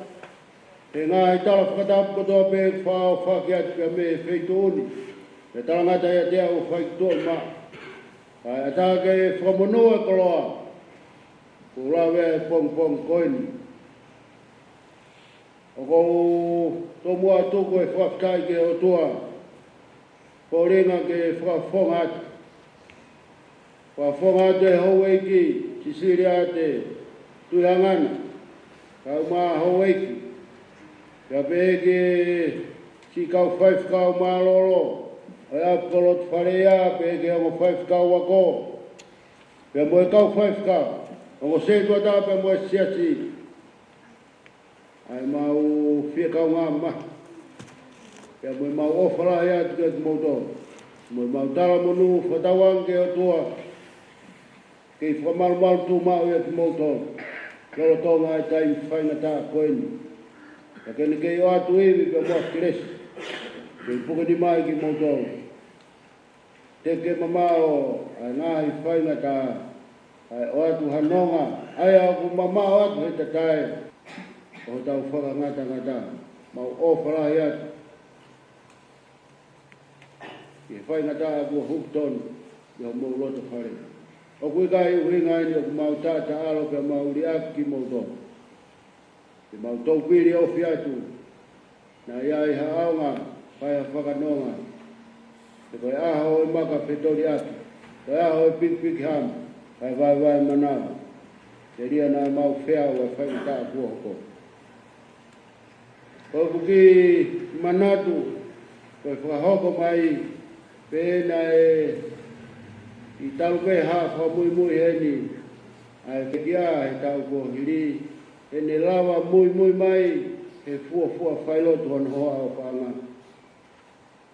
he ngaahi tala fakatapu kotoa pē ʻoku faʻa ʻohofaki atu kia mei he feituʻu ni, pea talangata ʻiate au ʻo fai ki tuʻa maʻa. Kae ʻatā ke fakamonū e koloa kuo lave ʻa e pongipongi ko eni. ʻOku ou tomuʻa tuku e fakafetaʻi ki he ʻOtua, fōtunga ke fakafofonga atu. Fakafofonga atu e houʻeiki, Sisiliate Tuʻihangana, kae ʻumaʻā houʻeiki. Pea pehē ki he siʻi kau faifekau mālōlō ʻo e ʻapi ko Lotofaleʻia, pehē ki he ongo faifekau ako, pea mo e kau faifekau, ongo sētuata pea mo e siasi. ʻA e mau fie kaungā mahi. Pea mo e mau ʻofa lahi atu kiate kimoutolu. Mo e mau talamonū fakatauange ki he ʻOtua ke fakamalumalu tuʻumaʻu ʻiate kimoutolu lolotonga e taimi faingataʻa ko eni. Pea ke ne kei ʻoatu ivi pea mo e kelesi ke puke nima ai kimoutolu. Teke mamaʻo ʻa e ngaahi faingataʻa, kae ʻoatu ha nonga ʻa ia ʻoku mamaʻo atu he tatae ʻo hotau fakangatangata. Mau ʻofa lahi atu ʻi he faingataʻa kuo hoko tonu ʻi homou loto fale. ʻOku ʻikai ʻuhinga eni ʻoku mau taʻataʻalo pea mau liʻaki kimoutolu. Te mau toupili ofi atu, naʻa ʻi ai ha ʻaonga, fai ha fakanonga. He ko e ʻaho ʻo e maka fetoliʻaki, ko e ʻaho ʻo e pikipiki hama, fai vaevae manava. Telia naʻa mau feau ʻa e faingataʻa kuo hoko. Ko ʻeku kiʻi manatu, ko e fakahoko mai, pea naʻe ʻi talu pē ha fakamuimui heni, ʻa e pekia he taʻu kuo hili, ʻene lava muimui mai he fuofua failotu hono hoa ʻofaʻanga.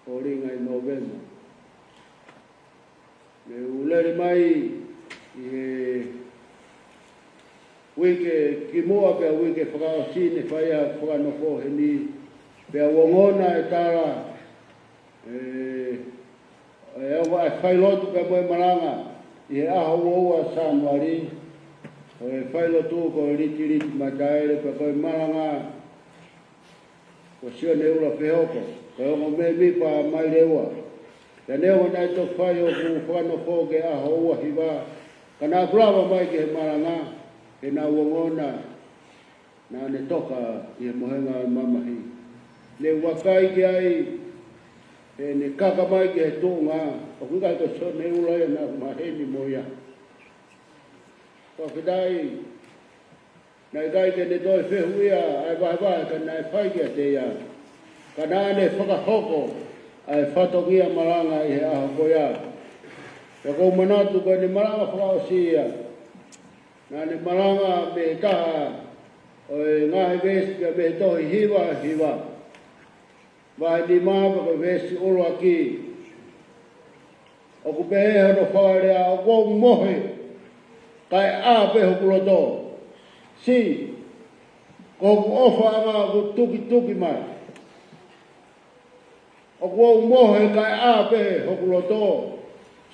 Fōtunga ʻi Nōvema. Ne u lele mai ʻi he uike kimuʻa pea uike fakaʻosi ne fai ʻa e fakanofo heni, pea u ongona e tala, ē, ʻe ongo ʻa e failotu pea mo e malanga ʻi he ʻaho ua ua Sānuali, ʻo e failotu ko Litiliti Mataele pea ko e malanga ko Sione Ula Fehoko, ko e ongo mēmipa mai Leua. Pea neongo naʻe toki fai hoku fakanofo ki he ʻaho ua hiva, ka naʻa ku lava mai ki he malanga, ke nau ongona, naʻa ne toka ʻi he mohenga ʻo e mamahi. Ne u vakai ki ai, heʻene kaka mai ki he tuʻunga, ʻoku ʻikai ko Sione Ula ia naʻa ku maheni mo ia. Fakafetaʻi, naʻe ʻikai ke ne toe fehuʻia ʻa e vahevahe ka naʻe fai kiate ia. Ka naʻa ne fakahoko ʻa e fatongia malanga ʻi he ʻaho ko ia. Pea ʻoku ou manatu ko ʻene malanga fakaʻosi ia, naʻa ne malanga mei he taha ʻo e ngaahi veesi pea mei he tohi Hiva, Hiva vahe nima pea ko e veesi ʻuluaki. ʻOku pehē hono fakalea, ʻoku ou mohe, kae ʻā pē hoku loto. Siʻi, ko hoku ʻofaʻanga ʻoku tukituki mai. ʻOku ou mohe, kae ʻā pē hoku loto.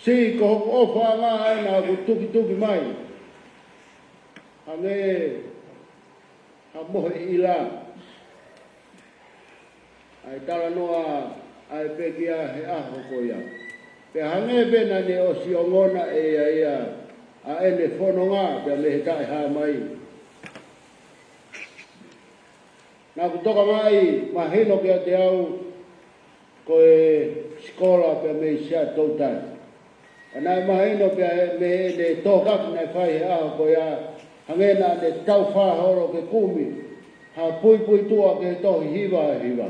Siʻi, ko hoku ʻofaʻanga ʻena ʻoku tukituki mai. Hangē ha mohe ʻila ʻa e talanoa ʻa e pekia he ʻaho ko ia. Pea hangē pē naʻa ne ʻosi ongona ʻe ia ia ʻa ʻene fononga pea mei he taʻehāmai. Naʻa ku tokangaʻi mahino kiate au ko e sikola pea mei Siaʻatoutai. Ka naʻe mahino pea mei heʻene tokaki naʻe fai he ʻaho ko ia, hangē naʻa ne taufā holo ke kumi ha puipuituʻa ki he tohi Hiva, Hiva.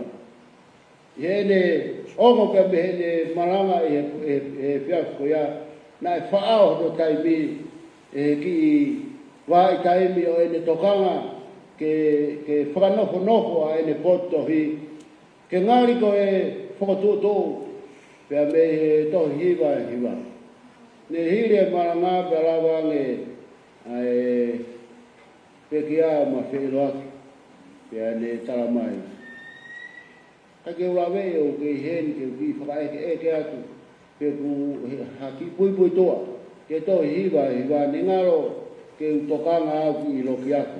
ʻI heʻene ongo pea mei heʻene malanga ʻi he, he, he efiafi ko ia, naʻe faʻao hono taimi ʻe he kiʻi vahaʻa taimi ʻo ʻene tokanga ke, ke fakanofonofo ʻa ʻene potu tohi, ke ngali ko e fokotuʻutuʻu pea mei he tohi Hiva, Hiva. Ne hili e malanga pea lava ange ʻa e pekia ʻo mafeʻiloaki. Pea ne tala mai, ka ke u lave ʻo ke ʻi heni ke u kiʻi fakaʻekeʻeke atu, pe ʻoku ʻi ai ha kiʻi puipuituʻa ki he tohi hiva ʻe hiva, ne ngalo ke u tokanga au ki loki aku.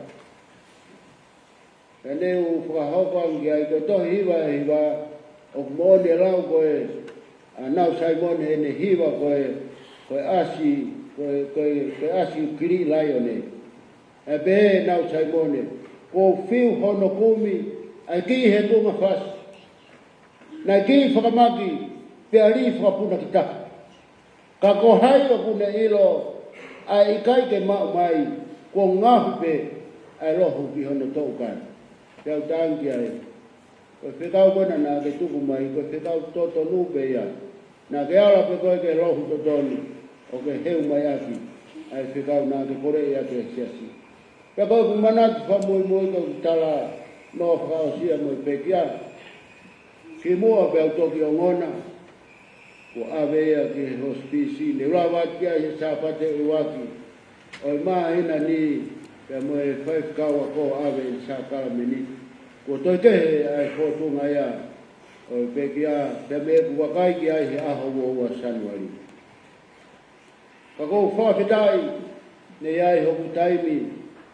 Pea ne u fakahoko ange ki ai, ko e tohi hiva ʻe hiva, ʻoku moʻoni e lau ko ē ʻa Nau Saimone heʻene hiva ko e, ko e ʻasi, ko e, ko e, ko e ʻasi kili laione. ʻE pehē ʻe Nau Saimone, kuo u fiu hono kumi ʻa e kiʻi hetunga fasi, naʻe kiʻi fakamaki, pea lī fakapuna ki tahi. Ka ko hai ʻoku ne ʻilo ʻa e ʻikai ke maʻu mai, kuo ngaohi pē ʻa e lohu ki hono toʻukai. Pea u tangi ai, ko e fekau ko ena naʻa ke tuku mai, ko e fekau totonu pē ia. Naʻa ke ala pē koe ki he lohu totonu, ʻo ke heu mai ʻaki ʻa e fekau naʻa ke kole ia ki he siasi. Pea ko ʻeku manatu fakamuimui ko ʻeku talanoa fakaʻosi ia mo e pekia. Kimuʻa pea u toki ongona, kuo ʻave ia ki he hosipisi, ne u lava atu ki ai he Sāpate ʻuluaki ʻo e māhina ni, pea mo e faifekau ako ʻave ʻi he sākalamēniti. Kuo toe kehe ʻa e fōtunga ia ʻo e pekia, pea mo ʻeku vakai ki ai he ʻaho uaua Sānuali. Ka ʻoku ou fakafetaʻi, ne ʻi ai hoku taimi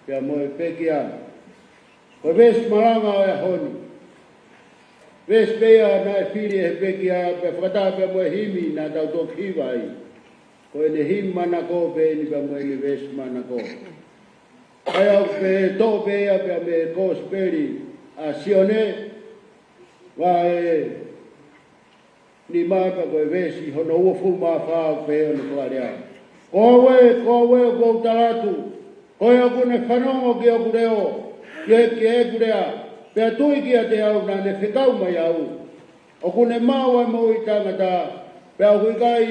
pea mo e pekia. Ko e veesi malanga ʻo e ʻaho ni, veesi pē ia naʻe fili ʻe he pekia, pea fakataha pea mo e himi naʻa tau toki hiva ai. Ko ʻene himi manako pē eni pea mo ʻene veesi manako. ʻA ia ʻoku pehē, toʻo pē ia pea mei he Kosipeli ʻa Sione, vahe nima pea ko e veesi hono uofulu mā fā, ʻoku pehē hono fakalea: Ko au ē, ko au ē, ʻoku ou tala atu, ko ia ʻoku ne fanongo ki hoku leʻo, ki he, ki heʻeku lea, pea tui kiate au naʻa ne fekau mai au, ʻoku ne maʻu ʻa e moʻui taʻengata, pea ʻoku ʻikai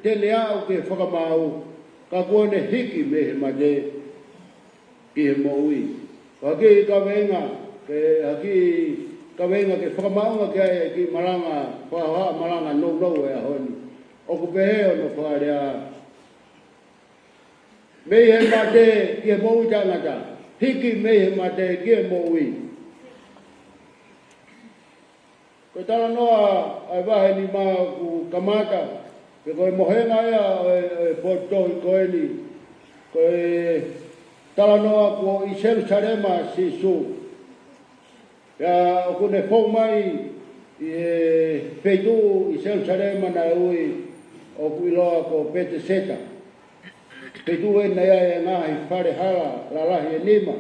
te ne aʻu ki he fakamaau, ka kuo ne hiki mei he mate ki he moʻui. Ko e kiʻi kaveinga, ko e kiʻi kaveinga ke fakamaʻunga ki ai e kiʻi malanga, fakahohaʻa malanga nounou e ʻaho ni. ʻOku pehē hono fakalea: Mei he mate ki he moʻui taʻengata, hiki mei he mate ki he moʻui. Ko e talanoa ʻa e vahe nima ʻoku kamata, pe ko e mohenga ia ʻo e, ʻo e potu tohi ko eni, ko e talanoa kuo ʻi Selusalema ʻa Sīsū. Pea ʻoku ne fou mai ʻi he feituʻu ʻi Selusalema naʻe ui, ʻoku ʻiloa ko Peteseta. Feituʻu eni naʻe ʻi ai e ngaahi fale hala lalahi ʻe nima.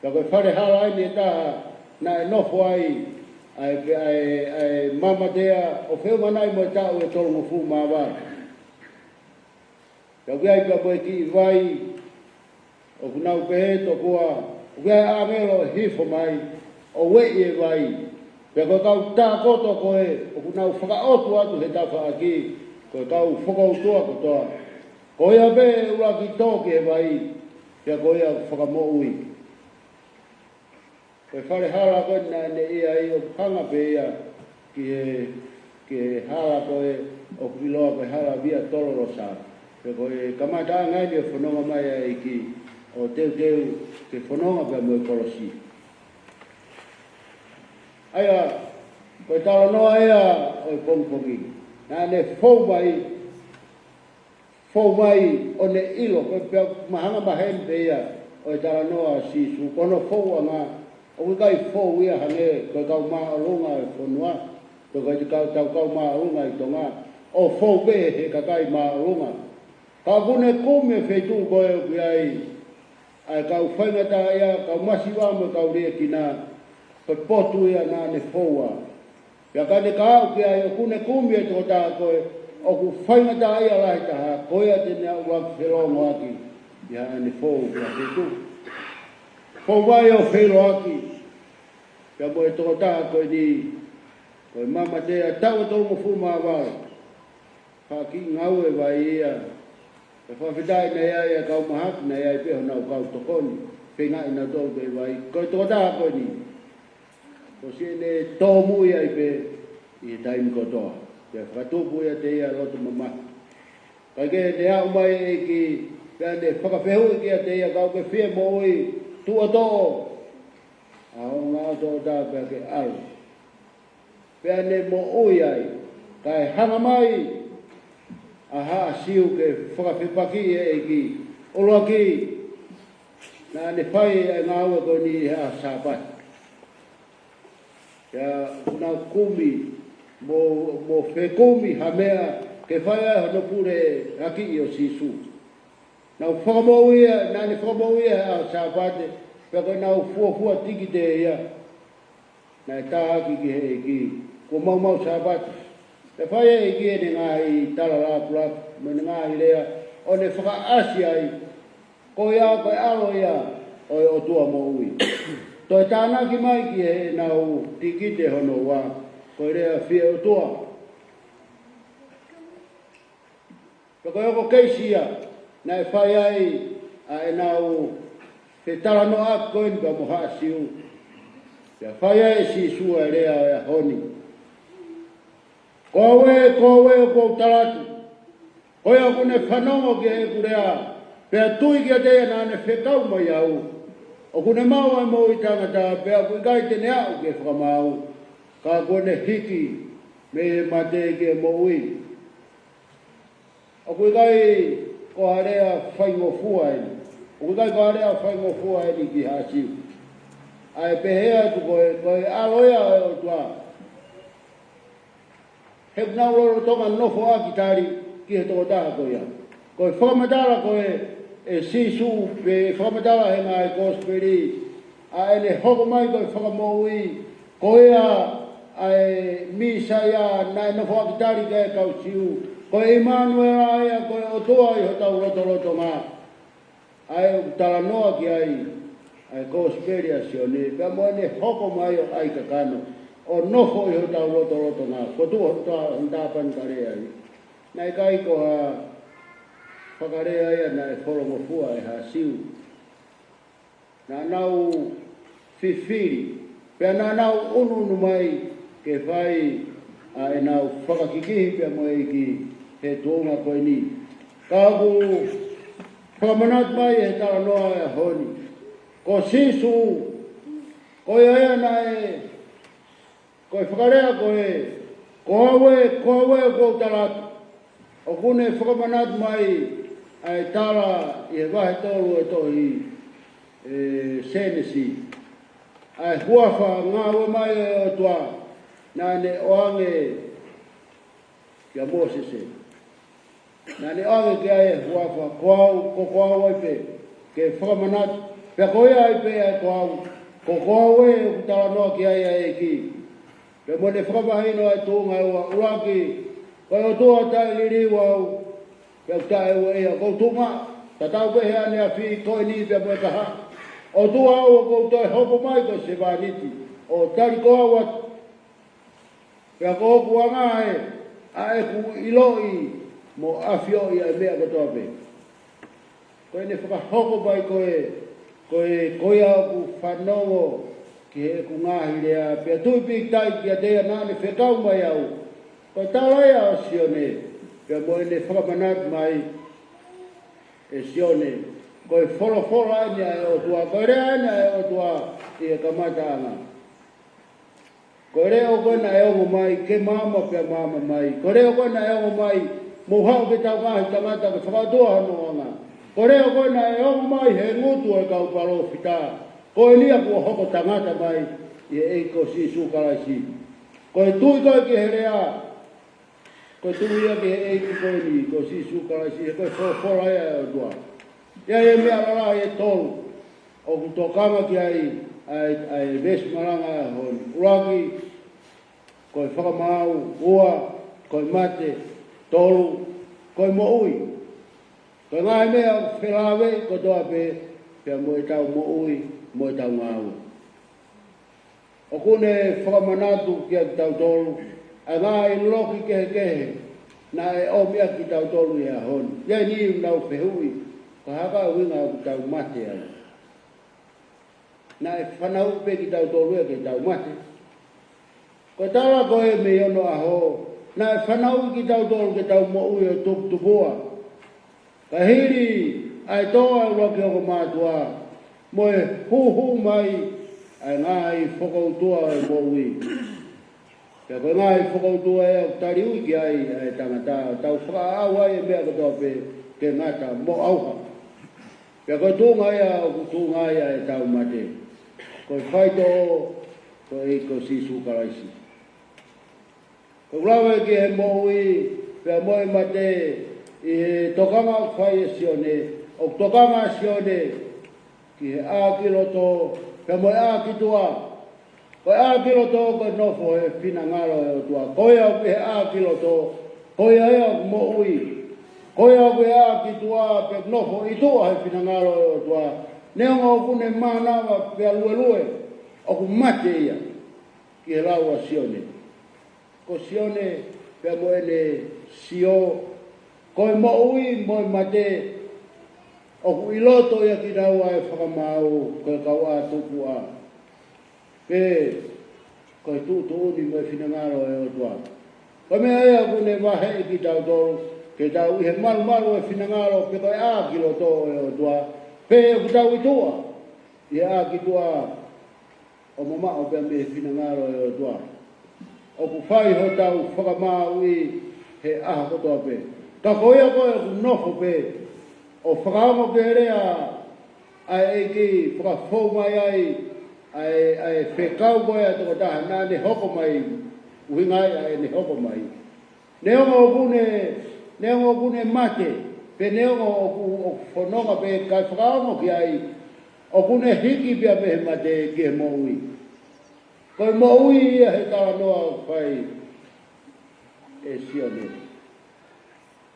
Ka ko e fale hala eni ʻe taha naʻe nofo ai ʻa e, ʻa e, ʻa e mamatea ʻo feʻunga nai mo e taʻu ʻe tolungofulu mā valu. Ka ʻoku ʻi ai pea mo e kiʻi vai, ʻoku nau pehē tokua ʻoku ʻi ai e ʻāngelo ʻe hifo mai ʻo ueʻi e vai. Pea ko e kau tākoto ko ē ʻoku nau fakaʻotu atu he tafaʻaki, ko e kau fokoutua kotoa. Ko ia pē ʻe ʻuluaki tō ki he vai, pea ko ia ʻoku fakamoʻui. Ko e fale hala ko ē naʻa ne ʻi ai ʻoku hanga pē ia ki he, ki he hala ko ē ʻoku ʻiloa ko e Hala Via Dolorosa. Pea ko e kamataʻanga eni ʻo e fononga mai ʻa e ʻEiki, ʻo teuteu ke fononga pea mo e kolosi. ʻA ia, ko e talanoa ia ʻo e pongipongi. Naʻa ne fou mai, fou mai ʻo ne ʻilo, ko e pea mahanga maheni pē ia ʻo e talanoa ʻa Sīsū, ko hono fouʻanga, ʻoku ʻikai fou ia hangē ko e kau māʻolunga ʻo e fonua, ko e kau, tau kau māʻolunga ʻi Tonga, ʻo fou pē he kakai māʻolunga. Ka ʻoku ne kumi e feituʻu ko ē ʻoku ʻi ai ʻa e kau faingataʻaʻia, kau masiva mo e kau liʻekina, ko e potu ia naʻa ne foua. Pea ka ne ka aʻu ki ai ʻoku ne kumi e tokotaha ko ē ʻoku faingataʻaʻia lahi taha, ko ia te ne aʻu ʻo felōngoaki ʻi haʻane fou ki ha feituʻu. Fou mai ʻo feʻiloaki pea mo e tokotaha ko eni, ko e mamatea taʻu ʻe tolungofulu mā valu. Fakakiʻi ngāue vai ia. Pea fakafetaʻi naʻe ʻi ai e kau mahaki, naʻe ʻi ai pē honau kau tokoni, feingaʻi nautolu ke vai. Ko e tokotaha ko eni, ko siʻene tōmui ai pē ʻi he taimi kotoa. Pea fakatupu ʻiate ia loto mamahi. Kae kehe ne aʻu mai e ʻEiki, pea ne fakafehuʻi kiate ia, ka ʻoku ke fie moʻui tuʻo toʻo? ʻa hoʻo ngaahi ʻotoʻota pea ke ʻalu. Pea ne moʻui ai, kae hanga mai ʻa Haʻa Siu ke fakafepakiʻi e ʻEiki. ʻUluaki, naʻa ne fai e ngāue ko eni he ʻaho Sāpate. Pea nau kumi, mo, mo fekumi ha meʻa ke fai ai hono pule ʻaki ʻo Sīsū. Nau fakamoʻui ia, naʻa ne fakamoʻui ia he ʻaho Sāpate, pea ko ʻenau fuofua tikite ia naʻe tā ʻaki ki he ʻEiki, kuo maumau Sāpate. Pea fai ʻe he ʻEiki ʻene ngaahi tala lāpulāpu, mo ʻene ngaahi lea, ʻo ne fakaʻasi ai, ko ia ko e ʻAlo ia ʻo e ʻOtua moʻui. Toe tānaki mai ki heʻenau tikite hono ua, ko e lea fie ʻOtua. Pea ko e hoko keisi ia, naʻe fai ai ʻa ʻenau fetalanoaʻaki ko eni pea mo Haʻa Siu. Pea fai ai ʻe Sīsū ʻa e lea ʻo e ʻaho ni. Ko au ē, ko au ē, ʻoku ou tala atu. Ko ia ʻoku ne fanongo ki heʻeku lea, pea tui kiate ia naʻa ne fekau mai au, ʻoku ne maʻu ʻa e moʻui taʻengata, pea ʻoku ʻikai te ne aʻu ki he fakamaau, ka kuo ne hiki mei he mate ki he moʻui. ʻOku ʻikai ko ha lea faingofua eni. ʻOku ʻikai ko ha lea faingofua eni ki Haʻa Siu. ʻA e pehē atu ko e, ko e ʻAlo ia ʻo e ʻOtua. He ʻoku nau lolotonga nofo ʻaki tali ki he tokotaha ko ia. Ko e fakamatala ko ē ʻe Sīsū, pe fakamatala he ngaahi kosipeli, ʻa ʻene hoko mai ko e fakamoʻui, ko ia ʻa e Mīsaia naʻe nofo ʻaki tali ki ai e kau Siu. Ko e ʻImanuela ia, ko e ʻOtua ʻi hotau lotolotonga. ʻA ē ʻoku talanoa ki ai ʻa e kosipeli ʻa Sione, pea mo ʻene hoko mai ʻo ʻai kakano, ʻo nofo ʻi hotau lotolotonga, ko tuʻu hotau tāpani kalea ai. Naʻe ʻikai ko ha fakalea ia naʻe folongofua ʻe Haʻa Siu. Naʻa nau fifili, pea naʻa nau ʻunuʻunu mai ke fai ʻa ʻenau fakakikihi pea mo e ʻEiki he tuʻunga ko eni. Ka ʻoku fakamanatu mai he talanoa ʻo e ʻaho ni, ko Sīsū, ko ia ia naʻe, ko e fakalea ko ē, ko au ē, ko au ē, ʻoku ou tala atu. ʻOku ne fakamanatu mai ʻa e tala ʻi he vahe tolu ʻo e tohi ʻe Sēnesi. ʻA e huafa ngāue mai ʻo e ʻOtua, naʻa ne ʻoange kia Mōsese. Naʻa ne ʻoange ki ai e huafa, ko au, ko, ko au ai pē, ke fakamanatu, pea ko ia ai pē ʻa e ko au, ko, ko au ē ʻoku talanoa ki ai ʻa e ʻEiki. Pea mo ʻene fakamahino ʻa e tuʻunga ʻe ua, ʻuluaki, ko e ʻOtua taʻeliliu au, pea ʻoku taʻeua ia, ʻoku ou tuʻu maʻu, tatau pē he ʻaneafi ko eni pea mo e kahaʻu. ʻOtua au, ʻoku ou toe hoko mai ko e sevāniti, ʻo tali ko au atu. Pea ko hoku anga ē, ʻa ʻeku ʻiloʻi mo ʻafioʻi ʻa e meʻa kotoa pē. Ko ʻene fakahoko mai ko ē, ko e, ko ia ʻoku fanongo ki heʻeku ngaahi lea, pea tui pīkitai kiate ia naʻa ne fekau mai au. Ko e tala ia ʻo Sione, pea mo ʻene fakamanatu mai ʻe Sione, ko e folofola eni ʻa e ʻOtua, ko e lea eni ʻa e ʻOtua ʻi he kamataʻanga. Ko e leʻo ko ē naʻe ongo mai ke maama pea maama mai. Ko e leʻo ko ē naʻe ongo mai, mou haʻu ke tau ngaahi tangata ke fakaʻotua hono anga. Ko e leʻo ko ē naʻe ongo mai he ngutu ʻo e kau palōfita. Ko eni ia kuo hoko tangata mai ʻi he ʻEiki ko Sīsū Kalaisi. Ko e tui ko ē ki he lea, ko e tui ia ki he ʻEiki ko eni, ko Sīsū Kalaisi, he ko e folofola ia ʻa e ʻOtua. ʻI ai e meʻa lalahi ʻe tolu ʻoku tokanga ki ai ʻa e, ʻa e veesi malanga ʻo e ʻaho ni. ʻUluaki, ko e fakamaau, ua, ko e mate, tolu, ko e moʻui. Ko e ngaahi meʻa ʻoku felāveʻi kotoa pē, pea mo ʻetau moʻui, mo ʻetau ngāue. ʻOku ne fakamanatu kiate kitautolu ʻa e ngaahi loki kehekehe naʻe ʻomi ʻaki kitautolu ʻi he ʻaho ni. ʻI ai e niʻihi ʻoku nau fehuʻi, ko e hā e ʻuhinga ʻoku tau mate ai? Naʻe fanauʻi pē kitautolu ia ke tau mate. Ko e tala ko ē mei onoʻaho, naʻe fanauʻi kitautolu ke tau moʻui ʻo tuputupuʻa. Ka hili ʻa e tō ʻa e ʻuluaki ongo mātuʻa, mo e hūhū mai ʻa e ngaahi fokoutua ʻo e moʻui. Pea ko e ngaahi fokoutua ʻoku taliui ki ai ʻa e tangata, tau fakaʻau ai e meʻa kotoa pē ke ngata mo ʻauha. Pea ko e tuʻunga ia ʻoku tuʻunga ai ʻa e tau mate. Ko e faitoʻo, ko e ʻEiki ko Sīsū Kalaisi. Ko e lave ki he moʻui, pea mo e mate, ʻi he tokanga ʻoku fai ʻe Sione, ʻoku tokanga ʻa Sione ki he ʻā ki loto, pea mo e ʻā ki tuʻa. Ko e ʻā ki loto, ko e nofo he finangalo ʻo e ʻOtua. Ko ia ʻoku ʻi he ʻā ki loto, ko ia ia ʻoku moʻui. Ko ia ʻoku ʻi he ʻā ki tuʻa, pea nofo ʻi tuʻa he finangalo ʻo e ʻOtua. Neongo ʻoku ne mānava pea luelue, ʻoku mate ia ki he lau ʻa Sione. Ko Sione pea mo ʻene sio, ko e moʻui mo e mate, ʻoku ʻi loto ia kinaua ʻa e fakamaau, ko e kau ʻā tukuʻa. Pe ko e tuʻutuʻuni mo e finangalo ʻo e ʻOtua. Ko e meʻa ia ʻoku ne vaheʻi kitautolu, ke tau ʻi he malumalu ʻo e finangalo, pe ko e ʻā ki loto ʻo e ʻOtua, pe ʻoku tau ʻi tuʻa, ʻi he ʻā ki tuʻa, ʻo mamaʻo pea mei he finangalo ʻo e ʻOtua. ʻOku fai hotau fakamāuʻi he ʻaho kotoa pē. Ka ko ia ko ē ʻoku nofo pē ʻo fakaongo ki he lea ʻa e ʻEiki, fakafou mai ai ʻa e, ʻa e fekau ko ē ʻa e tokotaha naʻa ne hoko mai, ʻuhinga ai ʻa ʻene hoko mai. Neongo ʻoku ne, neongo ʻoku ne mate, pe neongo ʻoku, ʻoku fononga pē kae fakaongo ki ai, ʻoku ne hiki pea mei he mate ki he moʻui. Ko e moʻui ia he talanoa ʻoku fai ʻe Sione.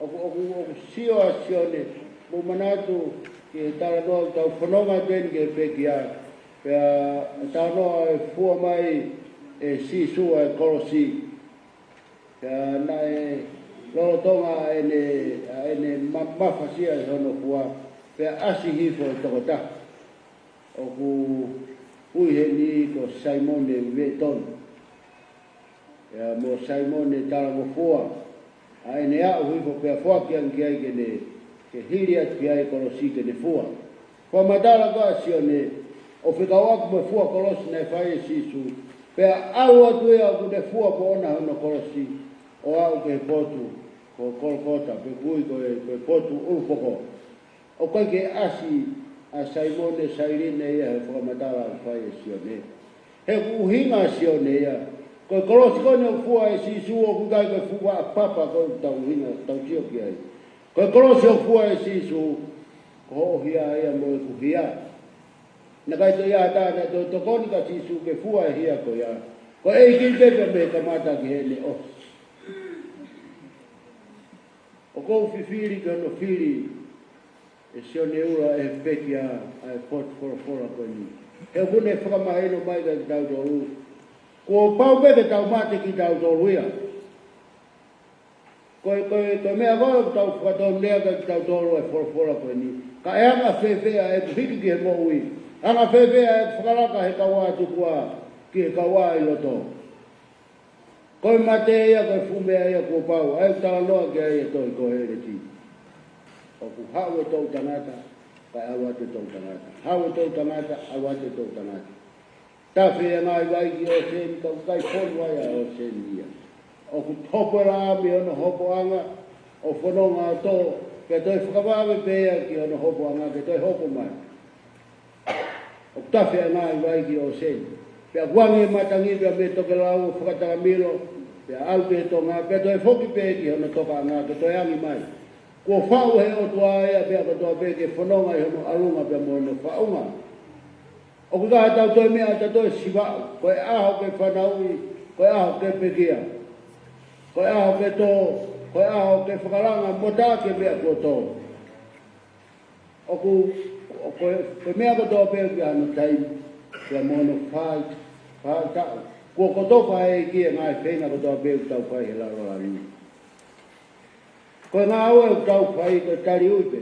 ʻOku, ʻoku, ʻoku sio ʻa Sione, mou manatu ki he talanoa ʻoku tau fononga atu eni ki he pekia, pea talanoa ʻa e fua mai ʻe Sīsū ʻa e kolosi. Pea naʻe lolotonga ʻene, ʻene ma-, mafasia ʻi hono fua, pea ʻasi hifo e tokotaha ʻoku ui heni ko Saimone Veʻetonu. Pea mo Saimone Talangofua, ʻa ʻene aʻu hifo pea foaki ange ki ai ke ne, ke hili atu ki ai e kolosi ke ne fua. Fakamatala ko ē ʻa Sione, ʻo fekauʻaki mo e fua kolosi naʻe fai ʻe Sīsū, pea ʻalu atu ia ʻoku ne fua moʻona hono kolosi, ʻo aʻu ki he potu ko Kolokota, pe ʻoku ui ko e, ko e potu ʻulupoko. ʻOku ʻikai ke ʻasi ʻa Saimone Sailine ia he fakamatala ʻoku fai ʻe Sione. He ʻoku ʻuhinga ʻa Sione ia, ko e kolosi ko eni ʻoku fua ʻe Sīsū ʻoku ʻikai ko e fuʻu vaʻa papa ko ē ʻoku tau ʻuhinga, tau sio ki ai. Ko e kolosi ʻoku fua ʻe Sīsū, ko hoʻo hia ia mo ʻeku hia. Naʻe ʻikai toe ʻi ai ha taha naʻe toe tokoni kia Sīsū ke fua e hia ko ia. Ko e ʻEiki pē pea mei he kamata ki heʻene ʻosi. ʻOku ou fifili ki hono fili ʻe Sione Ula ʻe he pekia ʻa e potu folofola ko eni. He ʻoku ne fakamahino mai kia kitautolu, kuo pau pē ke tau mate kitautolu ia. Ko e, ko e, ko e meʻa ko ē ʻoku tau fakatonulea kia kitautolu ʻa e folofola ko eni. Ka ʻe anga fēfē ʻa ʻeku hiki ki he moʻui? Anga fēfē ʻa ʻeku fakalaka he kau ʻā tukuʻa ki he kau ʻā ʻi loto? Ko e mate ia, ko e fuʻu meʻa ia kuo pau, ʻa ē ʻoku talanoa ki ai e tohi Koheleti. ʻOku haʻu e toʻutangata, kae ʻalu atu e toʻutangata. Haʻu e toʻutangata, ʻalu atu e toʻutangata. Tafe ʻa e ngaahi vai ki ʻōseni, ka ʻoku ʻikai fonu ai ʻa ʻōseni ia. ʻOku hopo e laʻā mei hono hopoʻanga, ʻo fononga ʻo tō, ke toe fakavave pē ia ki hono hopoʻanga, ke toe hopo mai. ʻOku tafe ʻa e ngaahi vai ki ʻōseni. Pea ʻoku angi e matangi pea mei tokelau ʻo fakatalamilo, pea ʻalu ki he tonga, pea toe foki pē ki hono tokaʻanga, ke toe angi mai. Kuo faʻu ʻe he ʻOtua ia ʻa e meʻa kotoa pē ke fononga ʻi hono ʻalunga pea mo hono faʻunga. ʻOku ʻikai ha tautolu e meʻa ʻe tautolu e sivaʻu, ko e ʻaho ke fanauʻi, ko e ʻaho ke pekia. Ko e ʻaho ke tō, ko e ʻaho ke fakalanga mo taʻaki e meʻa kuo tō. ʻOku, ko e, ko e meʻa kotoa pē ʻoku ʻi ai hano taimi, pea mo hono fai, fai taʻu. Kuo kotofa ʻe he ʻEiki e ngaahi feinga kotoa pē ʻoku tau fai he lalo langi. Ko e ngāue ʻoku tau fai ko e taliui pē.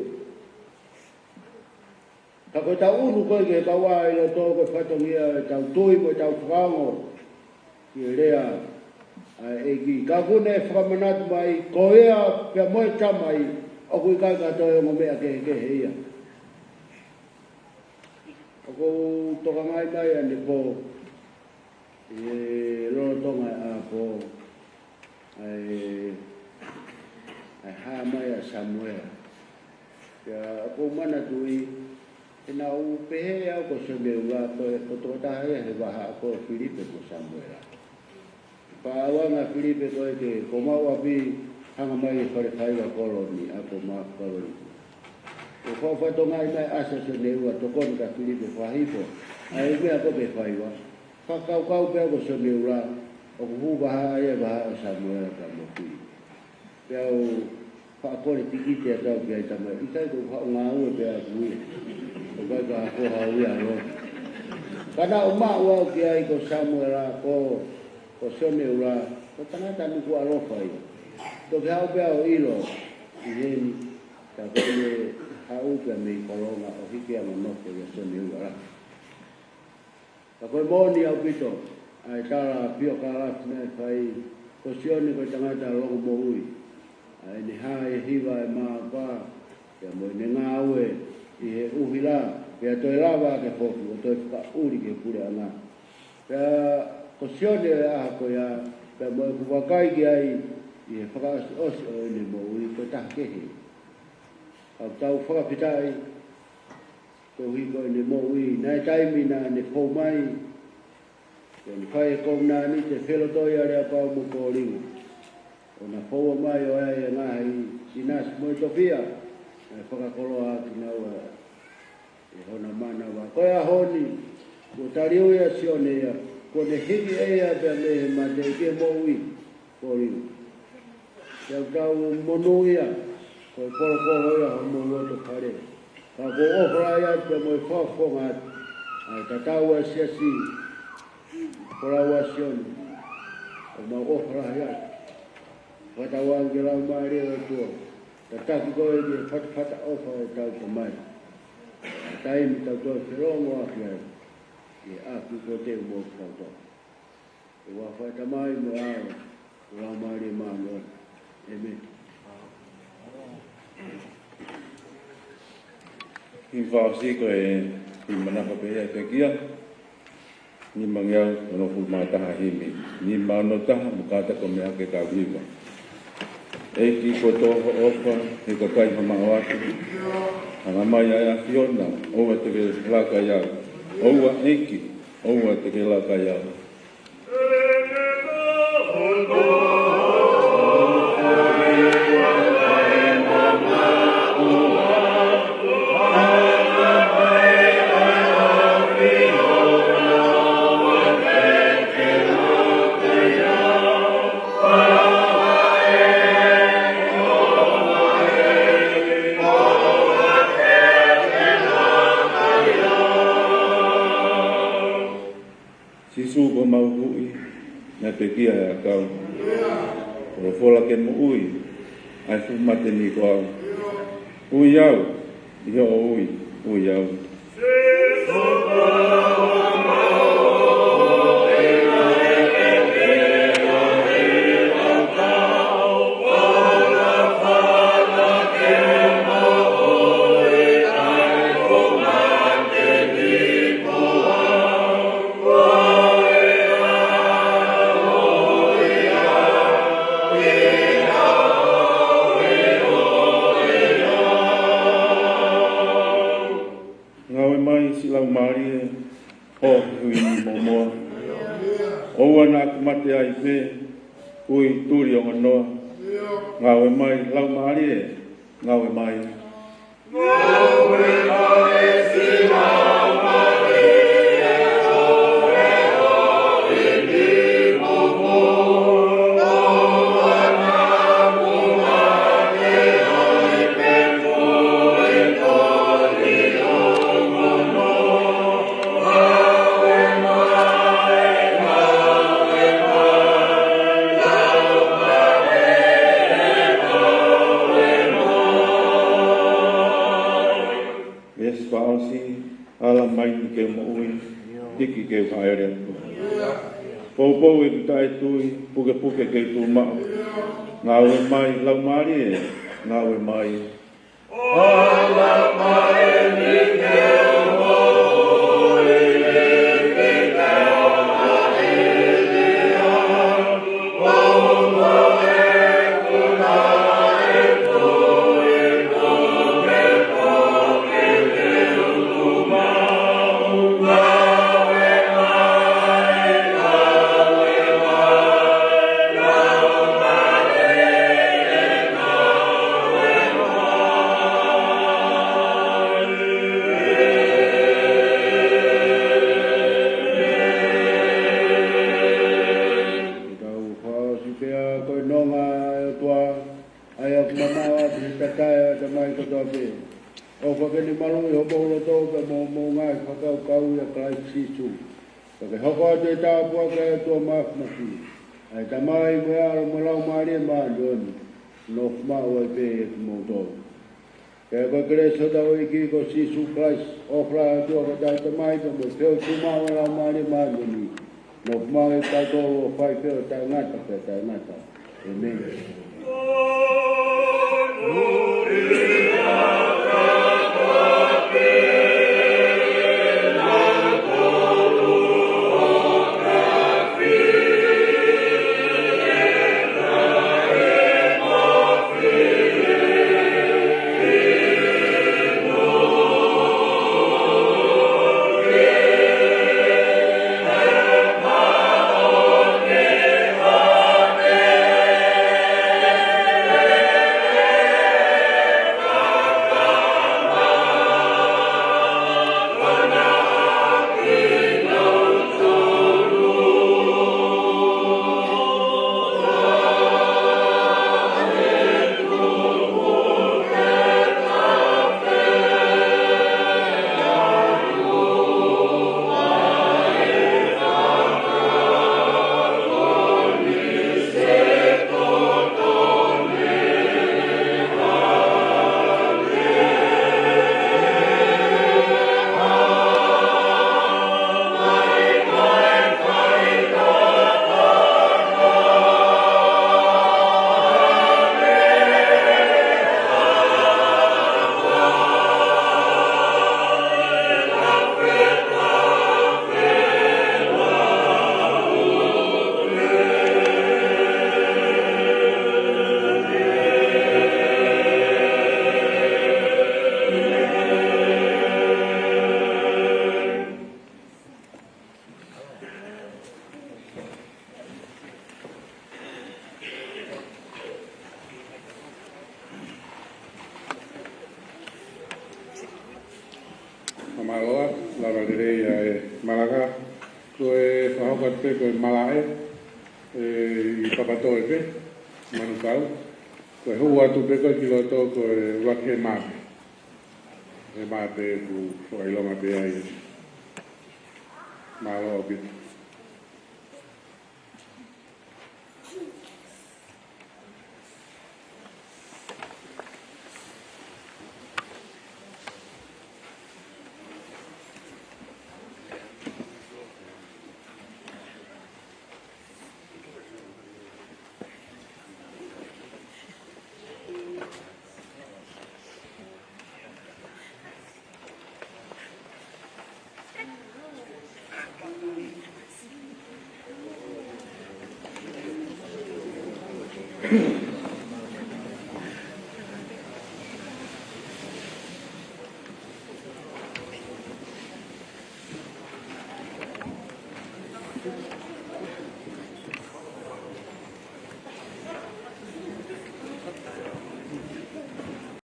Ka ko ʻetau ʻunu ko ē ki he kau ʻā ʻi loto ko e fatongia ʻetau tui mo ʻetau fakaongo ki he lea ʻa e ʻEiki. Ka ʻoku ne fakamanatu mai, ko ia pea mo e Tamai, ʻoku ʻikai ke toe ongo meʻa kehekehe ia. ʻO ʻOku ou tokangaʻi mai ʻanepō, ʻi he lolotonga ʻa e ʻaho, ʻa e, ʻa e hā mai ʻa Samuela. Pea ʻoku ou manatuʻi, he naʻa ku pehē au ko Sione ʻUla, ko e, ko e tokotaha ia he vahaʻa ko Filipe mo Samuela. Pea ʻalu ange ʻa Filipe ko ē ke, ko mau ʻapi hanga mai e fale faiva koloni, ʻa ko mau koloni. ʻO fau fatongia mai ʻa Sione ʻUla, tokoni kia Filipe fakahifo ʻa e meʻa ko ē pe faiva. Fakakaukau pē au ko Sione ʻUla, ʻoku hū vahaʻa ia, vahaʻa ʻo Samuela ka mo Filipe. Pea u fakakole tikite atu au ki ai, tamai, ʻikai ko e faʻu ngāue pē ʻaʻaku ia. ʻOku ʻikai ko haʻaku ngāue ia ʻaʻaku. Ka naʻa ku maʻu au ki ai ko Samuela, ko, ko Sione ʻUla, ko e tangata nuku ʻalofa ia. Toki haʻu pē au ʻo ʻilo ʻi heni, ka ko e haʻu pē mei Kolonga ʻo hiki ange ʻo nofo ia Sione ʻUla. Ka ko e moʻoni ʻaupito ʻa e tala piokalafi naʻe fai, ko Sione ko e tangata longomoʻui. ʻA ʻene hā ʻi he hiva ʻa e māʻopoʻopo, pea mo ʻene ngāue ʻi he ʻuhila, pea toe lava ke foki ʻo toe fakaʻuli ki he puleʻanga. Pea ko Sione ʻo e ʻaho ko ia, pea mo ʻeku vakai ki ai ʻi he fakaʻosiʻosi ʻo ʻene moʻui, ko e taha kehe. Ka ʻoku tau fakafetaʻi, koeʻuhi ko ʻene moʻui, naʻe taimi naʻa ne fou mai, pea ne fai e kovinānite felotoi ʻa Leapau mo Kōlingo. ʻO na foua mai ʻo ʻai e ngaahi ʻinasi mo e tofiʻa, naʻe fakakoloa ʻaki kinaua ʻe hona manava. Ko e ʻaho ni, kuo tali ui ʻa Sione ia, kuo ne hiki ʻe ia pea mei he mate ki he moʻui. Kōlingo. Pea ʻoku tau monūʻia, ko e polopolo ia homou loto fale. Ka ʻoku ou ʻofa lahi atu pea mo e fakafofonga atu, ʻa e tatau ʻa e siasi, ko Laua Sione, ʻoku mau ʻofa lahi atu. Fakatauange ki he Laumālie ʻo e ʻOtua, tataki koe ki he fatafata ʻofa ʻo ʻetau Tamai. ʻA e taimi tau toe felōngoaki ai, ʻi he ʻapi ko e te mo kitautolu. ʻI he huafa ʻo e Tamai mo e ʻAlo, mo e Laumālie Māʻoniʻoni. ʻĒmeni. Kiʻi fakaʻosi ko e kiʻi manako pē ia ʻe pekia. Nimangeau onongofulu mā taha himi. Nima ono taha mo kātaki ʻo meʻa ke tau hiva. ʻEiki ko e tō ho ʻofa, he kakai mamaʻo atu. Hanga mai ʻa e ʻAfiona, ʻoua te ke laka ai au. ʻOua ʻEiki, ʻoua te ke laka ai au. Sīsū ko homau Huhuʻi, naʻe pekia he ʻakau. Folofola ke moʻui, ʻa e fuʻu mate ni ko au. Ui au, ʻi hoʻo ui, ui au. Ngāue mai siʻi laumālie, ʻo e hui ni momoa. ʻOua naʻa ku mate ai pē, ui tuli ʻo nganoa. Ngāue mai laumālie, ngāue mai. Veesi fakaʻosi, ala mai ni ke u moʻui, hiki ke u hāʻele atu. Poupou ʻeku taʻetui, pukepuke ke u tuʻu maʻu. Ngāue mai, laumālie, ngāue mai. Ala mai ni ke u moʻui. ʻA ia ʻoku mamaʻo atu he tatae ʻa e ʻatamai kotoa pē, ʻofa ke ne maluʻi homou loto pea mo hoʻomou ngaahi fakakaukau ʻia Kalaisi Sīsū. Pea ke hoko atu ʻa e tāpuaki ʻa e ʻOtua Māfimafi, ʻa e Tamai mo e ʻAlo mo e Laumālie Māʻoniʻoni, nofo maʻu ai pē ʻiate kimoutolu. Pea ko e kelesi ʻa hotau ʻEiki ko Sīsū Kalaisi, ʻofa lahi ʻa e ʻOtua ko e Tamai, pea mo e feohi tuʻumaʻu ʻa e Laumālie Māʻoniʻoni, nofo maʻu ʻiate kitautolu ʻo fai pē ʻo taʻengata pea taʻengata. ʻĒmeni. Mālō, lava lelei ʻa e malanga. Ko e fakahoko atu pē ko e malaʻe, ē, ʻi Papatoʻi pē, Manukau. Ko e hū atu pē ko ē ki loto ko e ʻuluaki hema pē. Hema pē ʻoku fakaʻilonga pē ai. Mālō ʻaupito.